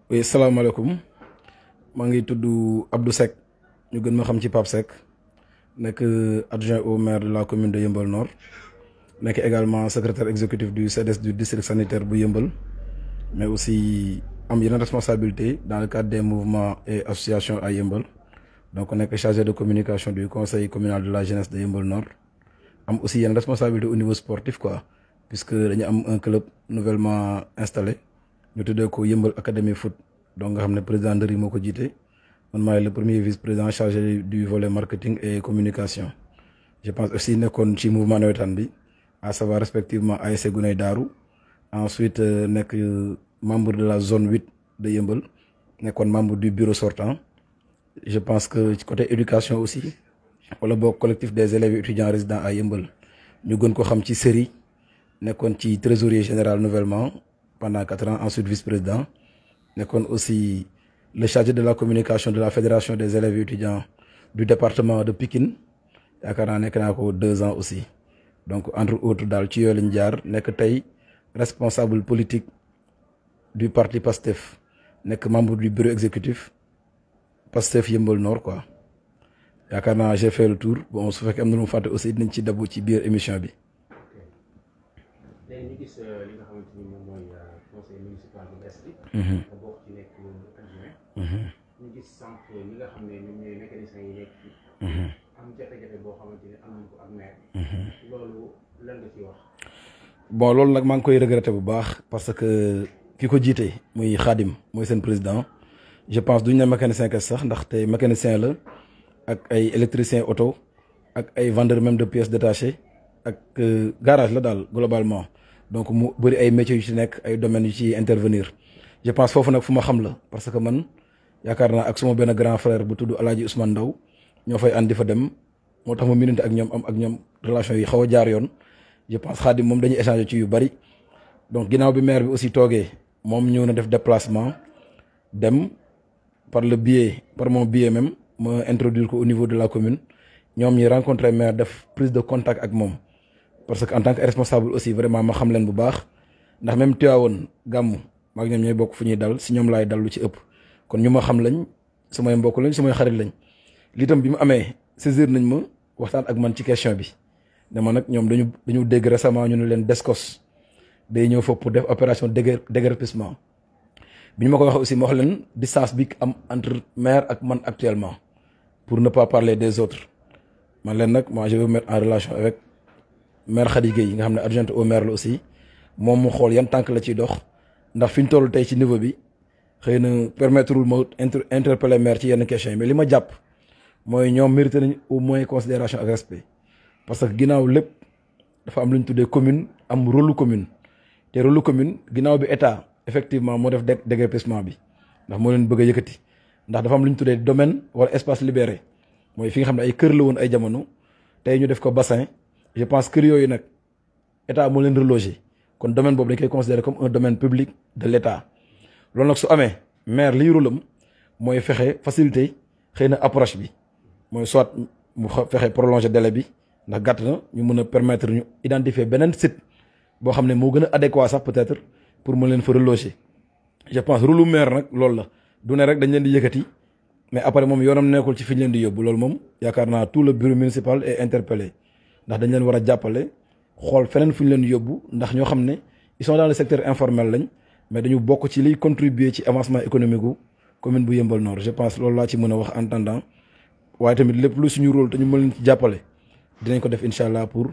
oui salaamaaleykum maa ngi tudd Abdou Seck ñu gën ma xam ci Pape Seck nekk adjoint au maire de la commune de Yeumbeul Nord nekk également secrétaire exécutif du CDS du district sanitaire bu Yeumbeul mais aussi am yeneen responsabilité dans le cadre des mouvements et associations à Yeumbeul donc nekk chargé de communication du conseil communal de la jeunesse de Yeumbeul Nord am aussi yeneen responsabilité au niveau sportif quoi puisque dañu am un club nouvellement installé ñu tuddee ko Yeumbeul Académie Foot donc nga xam ne président Ndëri moo ko jiite man maay le premier vice-président chargé du volet marketing et communication je pense aussi nekkoon ci mouvement nawetaan bi à savoir respectivement ASC Guney Daaru ensuite nekk membre de la zone 8 de Yeumbeul nekkoon membre du bureau sortant je pense que ci côté éducation aussi wala boog collectif des élèves et étudiants résidents à Yeumbeul ñu gën ko xam ci série nekkoon ci trésorier général nouvellement pendant 4 ans ensuite vice-président nekkoon aussi le chargé de la communication de la fédération des élèves et étudiants du département de Pikine yaakaar naa nekk naa ko 2 ans aussi donc entre autres daal ci yooyu lañ jaar nekk tey responsable politique du parti PASTEF nekk membre du bureau exécutif PASTEF Yeumbeul Nord quoi yaakaar naa j'ai fait le tour bon su fekkee am na lu mu fàtte aussi dinañ ci dabu ci biir émission bi. tey ñu gis li nga xamante ni moom mooy conseil municipal bu bees bi. nga bokk ci nekk adjoint. ñu gis sànq ñi nga xam ne ñoom ñooy mécaniciens yi nekk fii. am jafe-jafe boo xamante ni am nañ ko ak maire. loolu lan nga ciy wax. bon loolu nag maa ngi koy regretter bu baax parce que ki ko jiite muy Khadim mooy seen président je pense duñ ne mécanicien kese sax ndaxte mécanicien la ak ay électricien auto ak ay vendeur même de pièces détachées ak garage la daal globalement. donc mu bëri ay métiers yu ci nekk ay domaines yu ci intervenir je pense foofu nag fu ma xam la parce que man yaakaar naa ak suma benn grand frère bu tudd Alaaji Ousmane Ndaw ñoo fay ànd di fa dem moo tax ma minante ak ñoom am ak ñoom relation yi xaw a jaar yoon je pense Khadim moom dañuy échanger ci yu bëri donc ginnaaw bi maire bi aussi toogee moom ñëw na def déplacement dem par mon biais même ma introduire ko au niveau de la commune ñoom ñi rencontré maire def prise de contact ak moom parce que en tant que responsable aussi vraiment ma xam leen bu baax ndax même Tivaouane gàmmu maag ñoom ñooy bokk fu ñuy dal si ñoom laay dal lu ci ëpp kon ñu ma xam lañ sumay mbokk lañ sumay xarit lañ lii tam bi mu amee saisir nañ ma waxtaan ak man ci question bi dama nag ñoom dañu dégg récemment ñu ne leen DSCOS day ñëw foofu pour def opération déguerpissement bi ñu ma ko waxee aussi ma wax leen distance bi am entre maire ak man actuellement pour ne pas parler des autres man leen nag moi je vais me mettre en relation avec maire Khady Gueye yi nga xam ne adjointe au maire la aussi moom mu xool yan tànk la ciy dox ndax fi ñu toll tey ci niveau bi xëy na permettre wul ma interpeller maire ci yenn questions yi mais li ma jàpp mooy ñoom mérité nañ au moins considération ak respect parce que ginnaaw lépp dafa am lu ñu tuddee commune am rôle commune te rôle commune ginnaaw bi état effectivement moo def déguerpissement bi ndax moo leen bëgg a yëkkati ndax dafa am lu ñu tuddee domaine wala espace libéré mooy fi nga xam ne ay kër la woon ay jamono tey ñu def ko bassin. je pense kër yooyu nag état moo leen reloger kon domaine boobu dañ koy considérer comme un domaine public de l' état loolu nag su amee maire liy rôle am mooy fexe faciliter xëy na approche bi mooy soit mu fexe prolonger délai bi ndax gàtt na ñu mën a permettre ñu identifier beneen site boo xam ne moo gën a adéquat sax peut-être pour mën leen fa reloger je pense rôle maire nag loolu la du ne rek dañ leen di yëkkati mais après moom yoonam nekkul ci fi ñu leen di yóbbu loolu moom yaakaar naa tout le bureau municipal est interpellé. ndax dañ leen war a jàppale xool feneen fu ñu leen yóbbu ndax ñoo xam ne ils sont dans le secteur informel lañ mais dañu bokk ci liy contribuer ci avancement économique gu commune bu Yeumbeul Nord je pense loolu laa ci mën a wax en attendant waaye tamit lépp lu suñu rôle te ñu mën leen ci jàppale dinañ ko def incha allah pour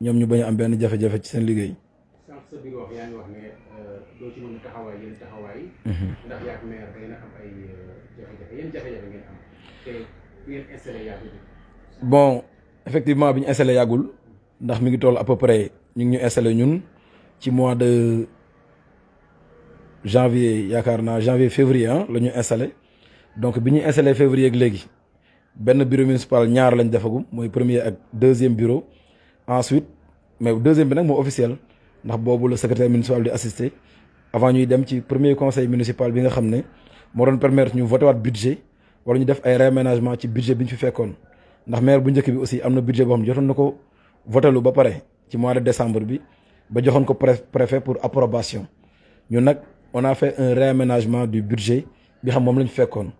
ñoom ñu bañ a am benn jafe-jafe ci seen liggéey. sànq sa biir wax yaa ngi wax ne doo ci mën a taxawaay yéen taxawaay. ndax yaa maire day na am ay jafe-jafe yéen jafe-jafe ngeen am te ngeen installé yaa bon. effectivement bi ñu installé yàggul ndax mi ngi toll à peu près ñu ngi ñu installé ñun ci mois de janvier yaakaar naa janvier février la ñu installé donc bi ñu installé février ak léegi benn bureau municipal ñaar lañ defagum mooy premier ak deuxième bureau ensuite mais deuxième bi nag moo officiel ndax boobu la secrétaire municipal di assister avant ñuy dem ci premier conseil municipal bi nga xam ne moo doon permettre ñu voté waat budget wala ñu def ay réaménagement ci budget bi ñu fi fekkoon. ndax maire bu njëkk bi aussi am na budget boo xam ne jotoon na ko voté lu ba pare ci mois de décembre bi ba joxoon ko préfet pour approbation ñun nag on a fait un réaménagement du budget bi xam moom la ñu fekkoon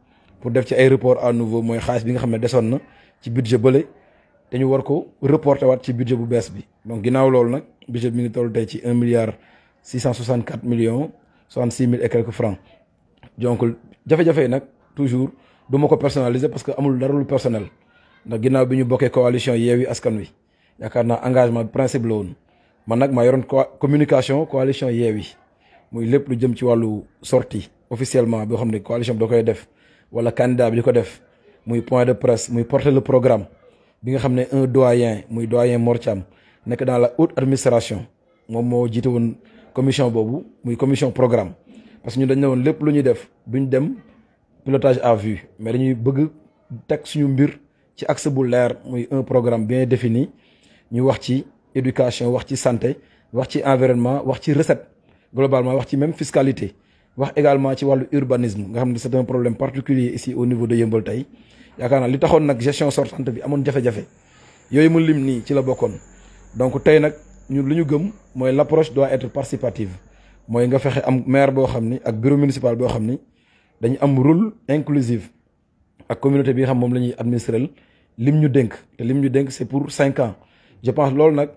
pour def ci ay report à nouveau mooy xaalis bi nga xam ne desoon na ci budget bële te ñu war ko reporter waat ci budget bu bees bi donc ginnaaw loolu nag budget bi mi ngi toll tey ci 1,664,066,000 et quelques francs donc jafe-jafe yi nag toujours du ma ko personnaliser parce que amul dara lu personnel ndax ginnaaw bi ñu bokkee coalition Yewwi Askan Wi yaakaar naa engagement bi principe la woon man nag maa yoroon communication coalition Yewwi muy lépp lu jëm ci wàllu sortie officiellement boo xam ne coalition bi da koy def wala candidat bi di ko def muy point de presse muy porter le programme bi nga xam ne un doyen muy doyen Mor Thiam nekk dans la haute administration moom moo jiite woon commission boobu muy commission programme parce que ñu dañ ne woon lépp lu ñuy def duñ dem pilotage à vue mais dañuy bëgg teg suñu mbir ci axe bu leer muy un programme bien défini ñu wax ci éducation wax ci santé wax ci environnement wax ci recette globalement wax ci même fiscalité wax également ci wàllu urbanisme nga xam ne c'est un problème particulier ici au niveau de Yeumbeul tey yaakaar naa li taxoon nag gestion sortante bi amoon jafe-jafe yooyu mu lim nii ci la bokkoon donc tey nag ñun lu ñu gëm mooy l'approche doit être participative mooy nga fexe am maire boo xam ni ak bureau municipal boo xam ni dañu am rôle inclusif ak communauté bi nga xam moom la ñuy administrer lim ñu dénk te lim ñu dénk c'est pour 5 ans je pense loolu nag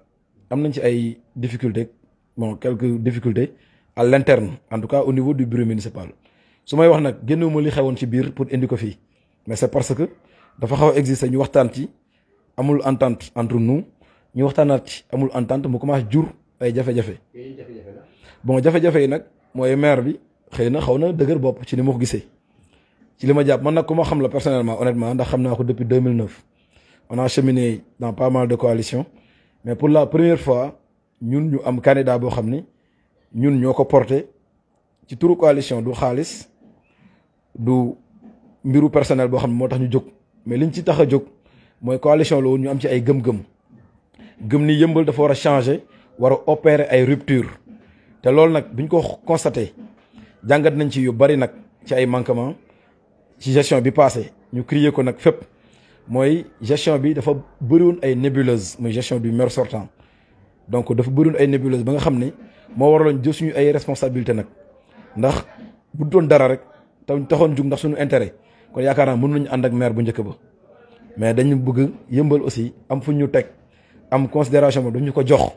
am nañ ci ay difficultés bon quelques difficultés à l'interne en tout cas au niveau du bureau municipal su may wax nag génnewuma li xewoon ci biir pour indi ko fii mais c'est parce que dafa xaw a exister ñu waxtaan ci amul entente entre nous ñu waxtaanaat ci amul entente mu commencé jur ay jafe-jafe bon jafe-jafe yi nag mooy maire bi xëy na xaw na dëgër bopp ci ni ma ko gisee ci li ma jàpp man nag ku ma xam la personnellement honnêtement ndax xam naa ko depuis 2009 on a cheminé dans pas mal de coalitions mais pour la première fois ñun ñu am candidat boo xam ni ñun ñoo ko porté ci turu coalition du xaalis du mbiru personnel boo xam ne moo tax ñu jóg mais liñ ci tax a jóg mooy coalition la woon ñu am ci ay gëm-gëm gëm ni Yeumbeul dafa war a changer war a opérer ay rupture te loolu nag biñ ko constaté jàngat nañ ci yu bari nag ci ay manquements ci gestion bi passé ñu crier ko nag fépp mooy gestion bi dafa bëriwoon ay nébuleuse muy gestion du maire sortant donc dafa bëriwoon ay nébuleuse ba nga xam ne moo waraloon jël suñu ay responsabilité nag ndax bu doon dara rek taxoon jug ndax suñu intérêt kon yaakaar naa mën nañu ànd ak maire bu njëkk ba mais dañu bëgg Yeumbeul aussi am fu ñu teg am considération boobu dañu ko jox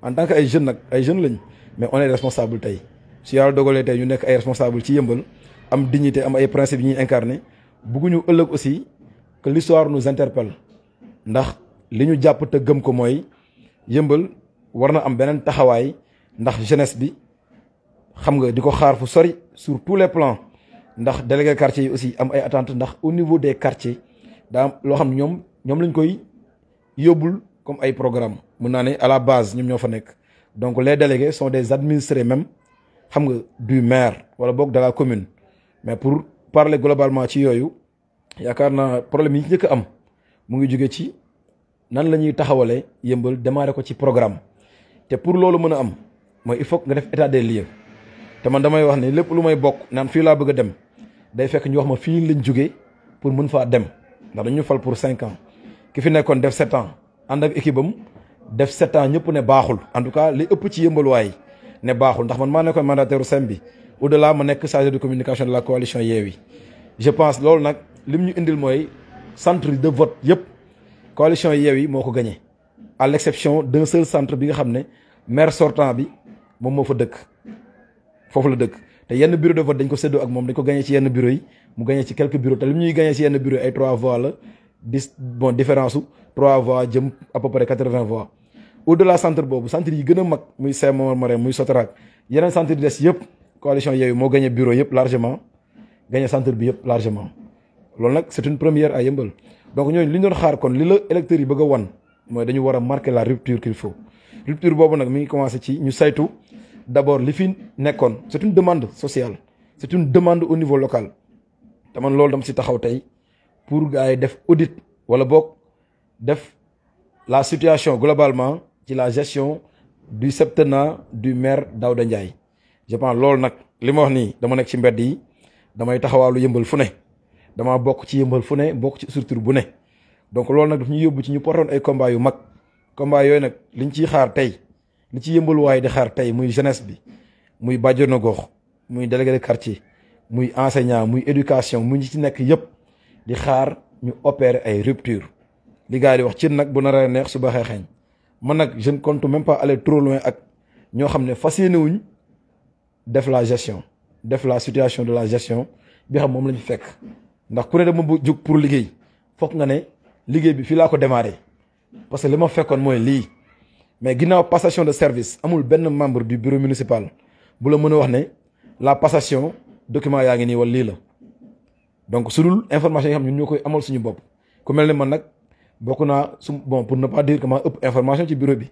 en tant que ay jeunes nag ay jeunes lañ mais on est responsable tey su yàlla dogalee tey ñu nekk ay responsable ci Yeumbeul am dignité am ay principes yi ñuy incarné bëgguñu ëllëg aussi que l'histoire nous interpelle ndax li ñu jàpp te gëm ko mooy Yeumbeul war na am beneen taxawaay ndax jeunesse bi xam nga di ko xaar fu sori sur tous les plans ndax délégué quartier yi aussi am ay attentes ndax au niveau des quartiers daa am loo xam ne ñoom lañ koy yóbbul comme ay programme mun naa ne à la base ñoom ñoo fa nekk donc les délégués sont des administrés même xam nga du maire wala boog de la commune mais pour parler globalement ci yooyu yaakaar naa problème yi njëkk am mu ngi jóge ci nan la ñuy taxawalee Yeumbeul démarrer ko ci programme te pour loolu mën a am mooy il faut que nga def état des lieux te man damay wax ne lépp lu may bokk naan fii laa bëgg a dem day fekk ñu wax ma fii lañ jógee pour mën faa dem ndax dañu fal pour 5 ans ki fi nekkoon def 7 ans ànd ak équipe am def 7 ans ñëpp ne baaxul en tout cas li ëpp ci Yeumbeul waay ne baaxul ndax man maa nekkoon mandataire SEM bi au delà ma nekk chargé de communication de la coalition Yewwi je pense loolu nag lim ñu indil mooy centre de vote yëpp coalition Yewwi moo ko gagné à l'exception d'un seul centre bi nga xam ne maire sortant bi moom moo fa dëkk foofu la dëkk te yenn bureau de vote dañ ko séddoo ak moom dañ ko gagné ci yenn bureau yi mu gagné ci quelques bureaux te lim ñuy gagné ci yenn bureau yi ay 3 voix la différence su 3 voix jëm à peu près 80 voix au delà centre boobu centre yi gën a mag muy Saint-Maur Marin muy Sotrac yeneen centre yi des yëpp coalition Yewwi moo gagné bureau yëpp largement gagné centre bi yëpp largement loolu nag c'est une première à Yeumbeul donc ñooñu li ñu doon xaar kon li la électeurs yi bëgg a wan mooy dañu war a marquer la rupture qu'il faut rupture boobu nag mi ngi commencé ci ñu saytu d'abord li fi nekkoon c'est une demande sociale c'est une demande au niveau local te man loolu dama si taxaw tey pour gars yi def audit wala boog def la situation globalement ci la gestion du septennat du maire Daouda Ndiaye je pense loolu nag li ma wax nii dama nekk ci mbedd yi damay taxawaalu Yeumbeul fu ne damaa bokk ci Yeumbeul fu ne bokk ci structure bu ne donc loolu nag daf ñu yóbbu ci ñu portoon ay combat yu mag combat yooyu nag liñ ciy xaar tey li ci Yeumbeul waaye di xaar tey muy jeunesse bi muy bàjjenu gox muy délégué de quartier muy enseignant muy éducation muy ñi ci nekk yëpp di xaar ñu opérer ay rupture li gars yi di wax ci nag bu naree neex su baxee xeeñ man nag je ne compte même pas aller trop loin ak ñoo xam ne fas yéene wuñ def la gestion def la situation de la gestion bi xam moom la ñu fekk ndax ku ne dama jóg pour liggéey foog nga ne liggéey bi fii laa ko démarré parce que li ma fekkoon mooy lii mais ginnaaw passation de service amul benn membre du bureau municipal bu la mën a wax ne la passation document yaa ngi nii wala lii la donc su dul information yi xam ñun ñoo koy amal suñu bopp ku mel ne man nag bokk naa bon pour ne pas dire que maa ëpp information ci bureau bi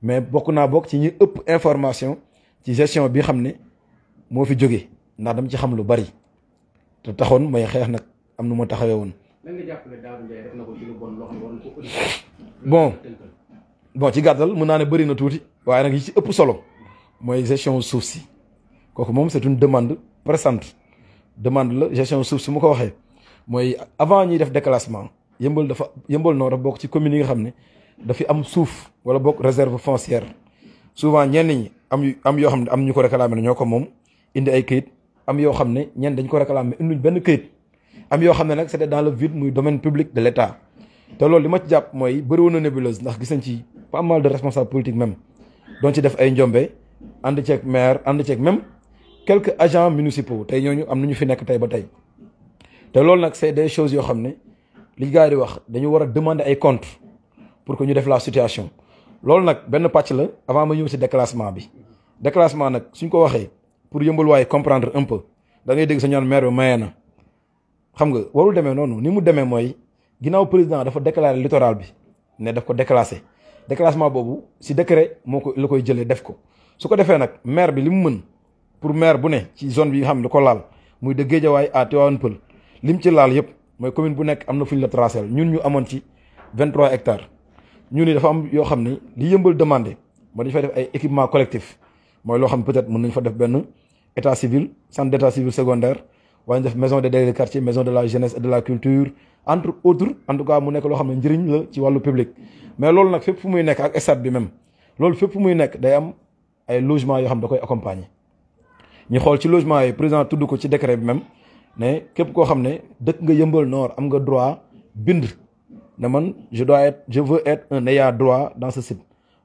mais bokk naa bokk ci ñi ëpp information ci gestion bi xam ne moo fi jógee ndax dama ci xam lu bari te taxoon may xeex nag am nu ma taxawee woon. lan nga jàpp ne Daouda Ndiaye def na ko ci lu bon loo xam ne war na ko auditer. bon ci gàttal mën naa ne bëri na tuuti waaye nag yi ci ëpp solo mooy gestion suuf si kooku moom c'est une demande pressante demande la gestion suuf si mu ko waxee mooy avant ñuy def déclassement yëmbal noo dafa bokk ci commune yi nga xam ne dafi am suuf wala bokk réserve foncière souvent ñenn ñi am yoo xam ne am ñu ko réclamé ne ñoo ko moom indi ay këyit am yoo xam ne ñenn dañ ko réclamé indiñ benn këyit am yoo xam ne nag c'était dans le vide muy domaine public de l'État te loolu li ma ci jàpp mooy bëri woon na nébuleuse ndax gis nañ ci pas mal de responsables politiques même doon ci def ay njombe ànd ceeg maire ànd ceeg même quelques agents municipaux tey ñooñu am nañu fi nekk tey ba tey te loolu nag c'est des choses yoo xam ne li gars yi di wax dañu war a demander ay comptes pour que ñu def la situation loolu nag benn pàcc la avant ma ñëw ci déclassement bi déclassement nag suñ ko waxee pour yëmbal waaye comprendre un peu da ngay dégg sa ñaan maire bi mayee na xam nga warul demee noonu ni mu demee mooy ginnaaw président dafa déclarer littoral bi ne daf ko déclassé déclassement boobu ci décret moo ko la koy jëlee def ko su ko defee nag maire bi li mu mën pour maire bu ne ci zone bi nga xam ne da ko laal muy de Guédiawaye à Tivaouane Peulh lim ci laal yëpp mooy commune bu nekk am na fu ñu la tracé ñun ñu amoon ci 23 hectares ñu ni dafa am yoo xam ne li yëmbal demandé moo dañu fay def ay équipement collectif mooy loo xam ne peut-être mën nañu fa def benn état civil centre d'état civil secondaire waaye ñu def maison des délégués de quartier maison de la jeunesse et de la culture entre autres en tout cas mu nekk loo xam ne njëriñ la ci wàllu public mais loolu nag fépp fu muy nekk ak stade bi même loolu fépp fu muy nekk day am ay logements yoo xam da koy accompagner ñu xool ci logement yi président tudd ko ci décret bi même ne képp koo xam ne dëkk nga yëmbal nord am nga droit bind ne man je veux être un ayant droit dans ce site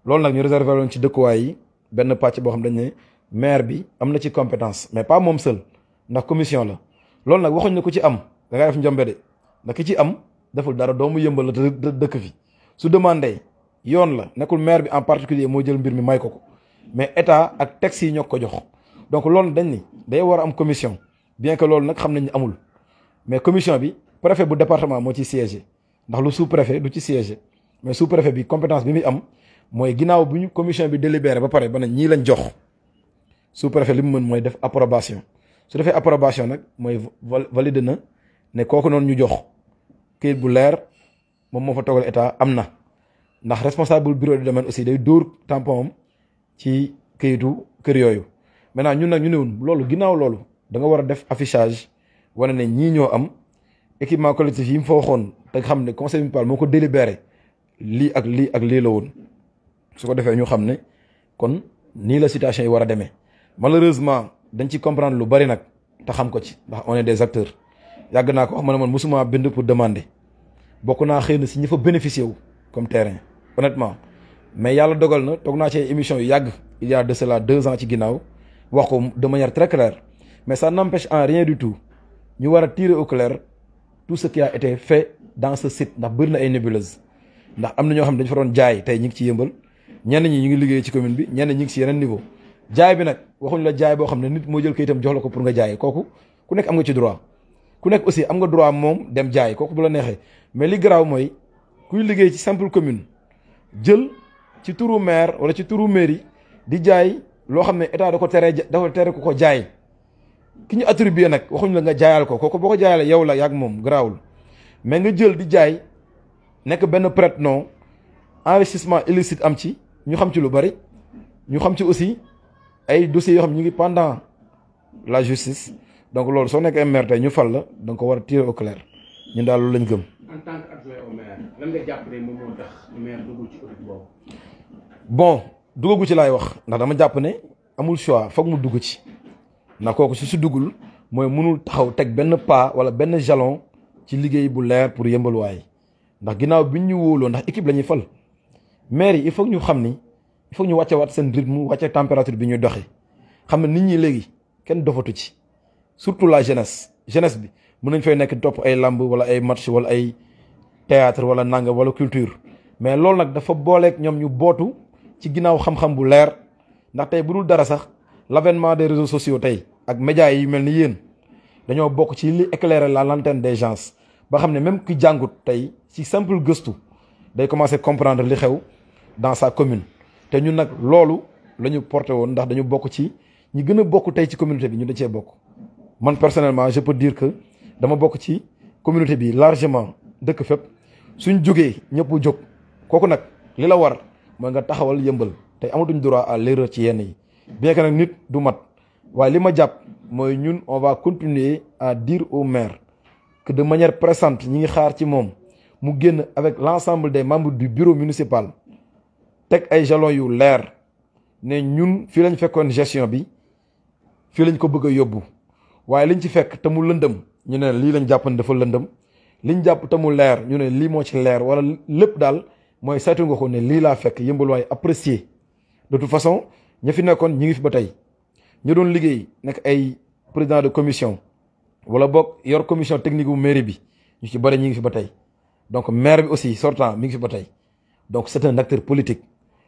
loolu nag ñu réservé woon ci dëkkuwaay yi benn pàcc boo xam dañ ne maire bi am na ci compétence mais pas moom seul ndax commission la loolu nag waxuñ ne ku ci am da ngay def njombe de ndax ki ci am deful dara doomu yëmbal la te dëkk fi su demandé yoon la nekkul maire bi en particulier moo jël mbir mi may ko mais état ak texte yi ñoo ko jox donc loolu dañ ni day war a am commission bien que loolu nag xam nañ ni amul mais commission bi préfet bu département moo ci siégé ndax lu sous préfet du ci siégé mais sous préfet bi compétence bi muy am mooy ginnaaw bu ñu commission bi délibéré ba pare ba ne ñii lañ jox sous préfet li mu mën mooy def approbation su defee approbation nag mooy valide na ne kooku noonu ñu jox këyit bu leer moom moo fa toogal état am na ndax responsable bureau de domaine aussi day dóor tampon ci këyitu kër yooyu maintenant ñun nag ñu ne woon loolu ginnaaw loolu da nga war a def affichage wane ne ñii ñoo am équipement collectif yi mu fa waxoon te xam ne conseil municipal moo ko délibéré lii ak lii ak lii la woon su ko defee ñu xam ne kon nii la situation yi war a demee malheureusement dañ ci comprendre lu bari nag te xam ko ci ndax on est des acteurs yàgg naa ko wax ma ne man mosuma bind pour demander bokk naa xëy na si ñi fa bénéficié wu comme terrain honnêtement mais yàlla dogal na toog naa ci émission yu yàgg il y a de cela 2 ans ci ginnaaw wax ko de manière très claire mais ça n'empêche en rien du tout ñu war a tirer au clair tout ce qui a été fait dans ce site ndax bëri na ay nébuleuses ndax am na ñoo xam ne dañu fa doon jaay tey ñu ngi ci yëmbal ñenn ñi ñu ngi liggéey ci commune bi ñenn ñi ngi ci yeneen niveau jaay bi nag waxuñ la jaay boo xam ne nit moo jël kayitam jox la ko pour nga jaay kooku ku nekk am nga ci droit ku nekk aussi am nga droit moom dem jaay kooku bu la neexee mais li garaaw mooy kuy liggéey ci simple commune jël ci turu maire wala ci turu mairie di jaay loo xam ne état da ko tere ko jaay ki ñu attribué nag waxuñ la nga jaayal ko kooku boo ko jaayalee yow la yàgg moom garaawul mais nga jël di jaay nekk benn prête-nom investissement illicite am ci ñu xam ci lu bari ñu xam ci aussi ay dossiers yoo xam ñu ngi pendant la justice donc loolu soo nekkee maire tey ñu fal la da nga ko war a tirer au clair ñun daal loolu lañ gëm. en tant que adjoint au maire lan nga jàpp ne moom moo tax maire dugg ci audit boobu. bon duggagu ci laay wax ndax dama jàpp ne amul choix foog mu dugg ci ndax kooku su duggul mooy mënul taxaw teg benn pas wala benn jalon ci liggéey bu leer pour Yeumbeul waay ndax ginnaaw bi ñu wóoloo ndax équipe la ñuy fal maire yi il faut ñu xam ni il faut ñu wàcce waat seen rythme wàcce température bi ñuy doxee xam ne nit ñi léegi kenn dofatu ci surtout la jeunesse bi mën nañ fay nekk topp ay lamb wala ay match wala ay théâtre wala nangam wala culture mais loolu nag dafa booleeg ñoom ñu bootu ci ginnaaw xam-xam bu leer ndax tey bu dul dara sax l'avènement des réseaux sociaux tey ak médias yi mel ni yéen dañoo bokk ci li éclairer la lanterne des gens ba xam ne même ki jàngut tey ci simple gëstu day commencer comprendre li xew dans sa commune te ñun nag loolu la ñu porté woon ndax dañu bokk ci ñi gën a bokk tey ci communauté bi ñu da cee bokk man personnellement je peux dire que dama bokk ci communauté bi largement dëkk fépp suñ jógee ñëpp jóg kooku nag li la war mooy nga taxawal Yeumbeul tey amatuñ droit à l'erreur ci yenn yi bien que nag nit du mat waaye li ma jàpp mooy ñun on va continuer à dire au maire que de manière pressante ñi ngi xaar ci moom mu génn avec l'ensemble des membres du bureau municipal teg ay jalons yu leer ne ñun fii lañ fekkoon gestion bi fii lañ ko bëgg a yóbbu waaye liñ ci fekk te mu lëndëm ñu ne lii lañ jàpp ne dafa lëndëm liñ jàpp te mu leer ñu ne lii moo ci leer wala lépp daal mooy saytu nga ko ne lii laa fekk Yeumbeul waay apprécier de toute façon ña fi nekkoon ñi ngi fi ba tey ñu doon liggéey nekk ay président de commission wala boog yor commission technique bu mairie bi ñu ci bëri ñi ngi fi ba tey donc maire bi aussi sortant mi ngi fi ba tey donc c'est un acteur politique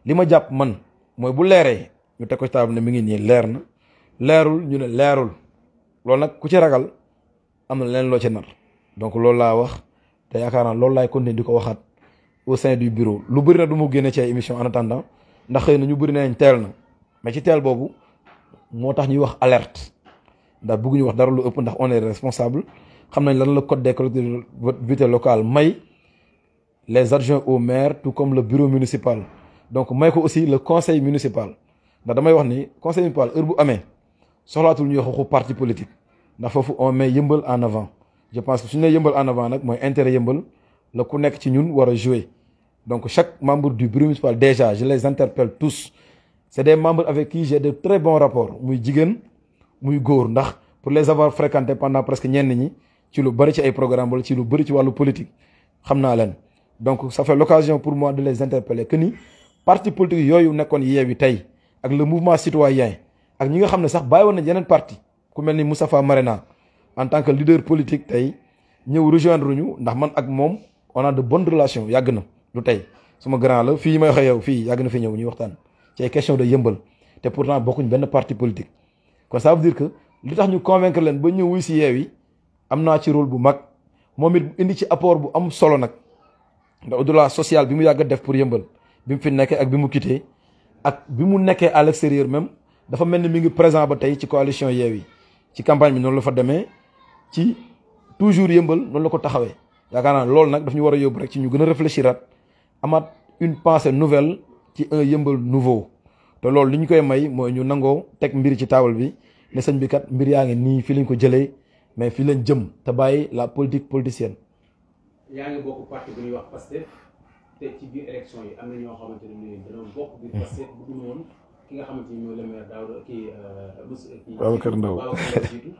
li ma jàpp man mooy bu leeree ñu teg ko ci table ne mi ngi nii leer na leerul ñu ne leerul loolu nag ku ci ragal am na leen loo ci nar donc loolu laa wax te yaakaar naa loolu laay continuer di ko waxaat au sein du bureau lu bëri na du mu génne ci ay émission en attendant ndax xëy na ñu bëri nañ teel na mais ci teel boobu moo tax ñuy wax alerte ndax bëgguñu wax dara lu ëpp ndax on est responsable xam nañ lan la code des collectivités locales may les adjoints au maire tout comme le bureau municipal donc may ko aussi le conseil municipal ndax damay wax ni conseil municipal heure bu amee soxlaatul ñuy wax waxu parti politique ndax foofu on met Yeumbeul en avant je pense que suñu nee Yeumbeul en avant nag mooy intérêt Yeumbeul la ku nekk ci ñun war a jouer donc chaque membre du bureau municipal déjà je les interpelle tous c'est des membres avec qui j'ai de très bons rapports muy jigéen muy góor ndax pour les avoir fréquentés pendant presque ñenn ñi ci lu bëri ci ay programme wala ci lu bëri ci wàllu politique xam naa leen donc ça fait l'occasion pour moi de les interpeller que ni parti politique yooyu nekkoon Yewwi tey ak le mouvement citoyen ak ñi nga xam ne sax bàyyi woon na yeneen parti ku mel ni Moustapha Marena en tant que leader politique tey ñëw rejoindre ñu ndax man ak moom on a de bonnes relations yàgg na du tey suma grand la fii may waxee yow fii yàgg na fi ñëw ñuy waxtaan ci ay question de Yeumbeul te pourtant bokkuñ benn parti politique kon ça veut dire que li tax ñu convaincre leen ba ñëw wuy si Yewwi am naa ci rôle bu mag moom it indi ci apport bu am solo nag ndax au-delà social bi mu yàgg a def pour Yeumbeul bi mu fi nekkee ak bi mu quitté ak bi mu nekkee à l'extérieur même dafa mel ni mi ngi présent ba tey ci coalition Yewwi ci campagne bi noonu la fa demee ci toujours Yeumbeul noonu la ko taxawee yaakaar naa loolu nag daf ñu war a yóbbu rek ci ñu gën a réfléchir at amaat une pensée nouvelle ci un Yeumbeul nouveau te loolu li ñu koy may mooy ñu nangoo teg mbir ci table bi ne sëñ bi kat mbir yaa ngi nii fii lañ ko jëlee mais fii lañ jëm te bàyyi la politique politicienne. yaa ngi bokk parti bu ñuy wax Pastef te ci biir élection yi am na ñoo xamante ne dañoo bokk biir Pastef bëgguñu woon ki nga xamante ni mooy le maire Daouda Babacar Ndao jiitu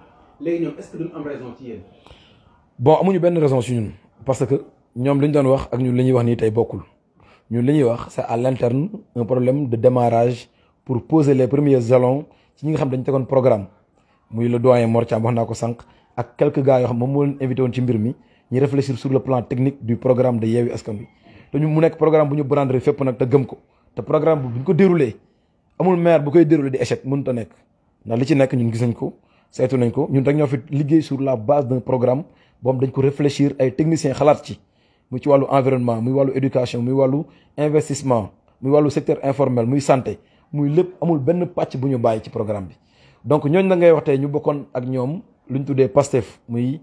léegi ñoom est-ce que duñ am raison ci yéen. bon amuñu benn raison ci ñun parce que ñoom li ñu doon wax ak ñun li ñuy wax nii tey bokkul ñun li ñuy wax c'est à l'interne un problème de démarrage pour poser les premiers jalons ci ñi nga xam dañu tegoon programme muy le doyen Mor Thiam wax naa ko sànq ak quelques gars yoo xam moom moo leen invité woon ci mbir mi ñu réfléchir sur le plan technique du programme de Yewwi Askan Wi te ñu mu nekk programme bu ñu brandé fépp nag te gëm ko te programme bu ñu ko déroulé amul maire bu koy déroulé di échec mënut a nekk ndax li ci nekk ñun gis nañ ko saytu nañ ko ñun rek ñoo fi liggéey sur la base d'un programme boobu dañ ko réfléchir ay techniciens xalaat ci muy ci wàllu environnement muy wàllu éducation muy wàllu investissement muy wàllu secteur informel muy santé muy lépp amul benn pàcc bu ñu bàyyi ci programme bi donc ñooñ na ngay wax tey ñu bokkoon ak ñoom lu ñu tuddee Pastef muy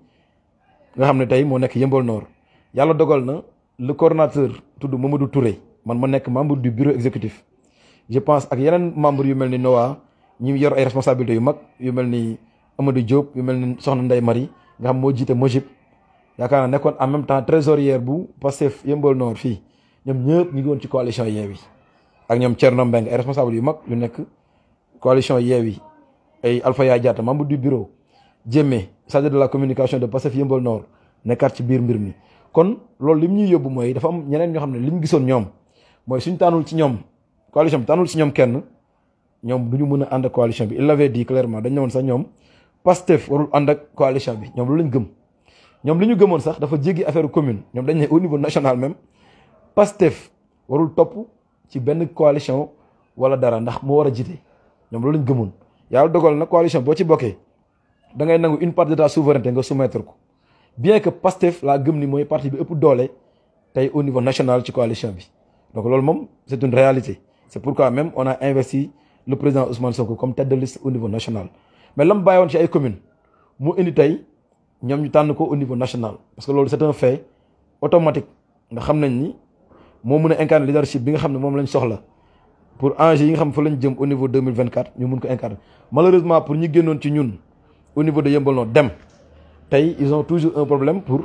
nga xam ne tey moo nekk Yeumbeul Nord yàlla dogal na le coordonnateur tudd Mamadou Touré man ma nekk membre du bureau exécutif je pense ak yeneen membre yu mel ni Noah ñi yor ay responsabilités yu mag yu mel ni Amadou Diop yu mel ni Soxna Ndeye Marie nga xam moo jiite Mojib yaakaar naa nekkoon en même temps trésorière bu Pastef Yeumbeul Nord fii ñoom ñëpp ñu ngi woon ci coalition Yewwi ak ñoom Thierno Mbengue ay responsable yu mag yu nekk coalition Yewwi ay Alpha Yaay Diatta membre du bureau Jémé chargé de la communication de Pastef Yeumbeul Nord nekkaat ci biir mbir mi kon loolu li mu ñuy yóbbu mooy dafa am ñeneen ñoo xam ne li ñu gisoon ñoom mooy suñ tànnul ci ñoom coalition bi tànnul ci ñoom kenn ñoom du ñu mën a ànd ak coalition bi il l'avait dit clairement dañ ne woon sax ñoom Pastef warul ànd ak coalition bi ñoom loolu lañ gëm ñoom li ñu gëmoon sax dafa jéggi affaire commune ñoom dañ ne au niveau national même Pastef warul topp ci benn coalition wala dara ndax moo war a jiite ñoom loolu lañ gëmoon yàlla dogal na coalition boo ci bokkee da ngay nangu une part de ta souveraineté nga soumettre ko bien que Pastef laa gëm ni mooy parti bi ëpp doole tey au niveau national ci coalition bi donc loolu moom c'est une réalité c'est pourquoi même on a investi le président Ousmane Sonko comme tête de liste au niveau national mais lam bàyyi woon ci ay communes mu indi tey ñoom ñu tànn ko au niveau national parce que loolu c'est un fait automatique nga xam nañ ni moo mën a incarner leadership bi nga xam ne moom lañ soxla pour enjeux yi nga xam fa lañ jëm au niveau 2024 ñu mun ko incarner malheureusement pour ñi génnoon ci ñun au niveau de Yeumbeul Nord dem tey ils ont toujours un problème pour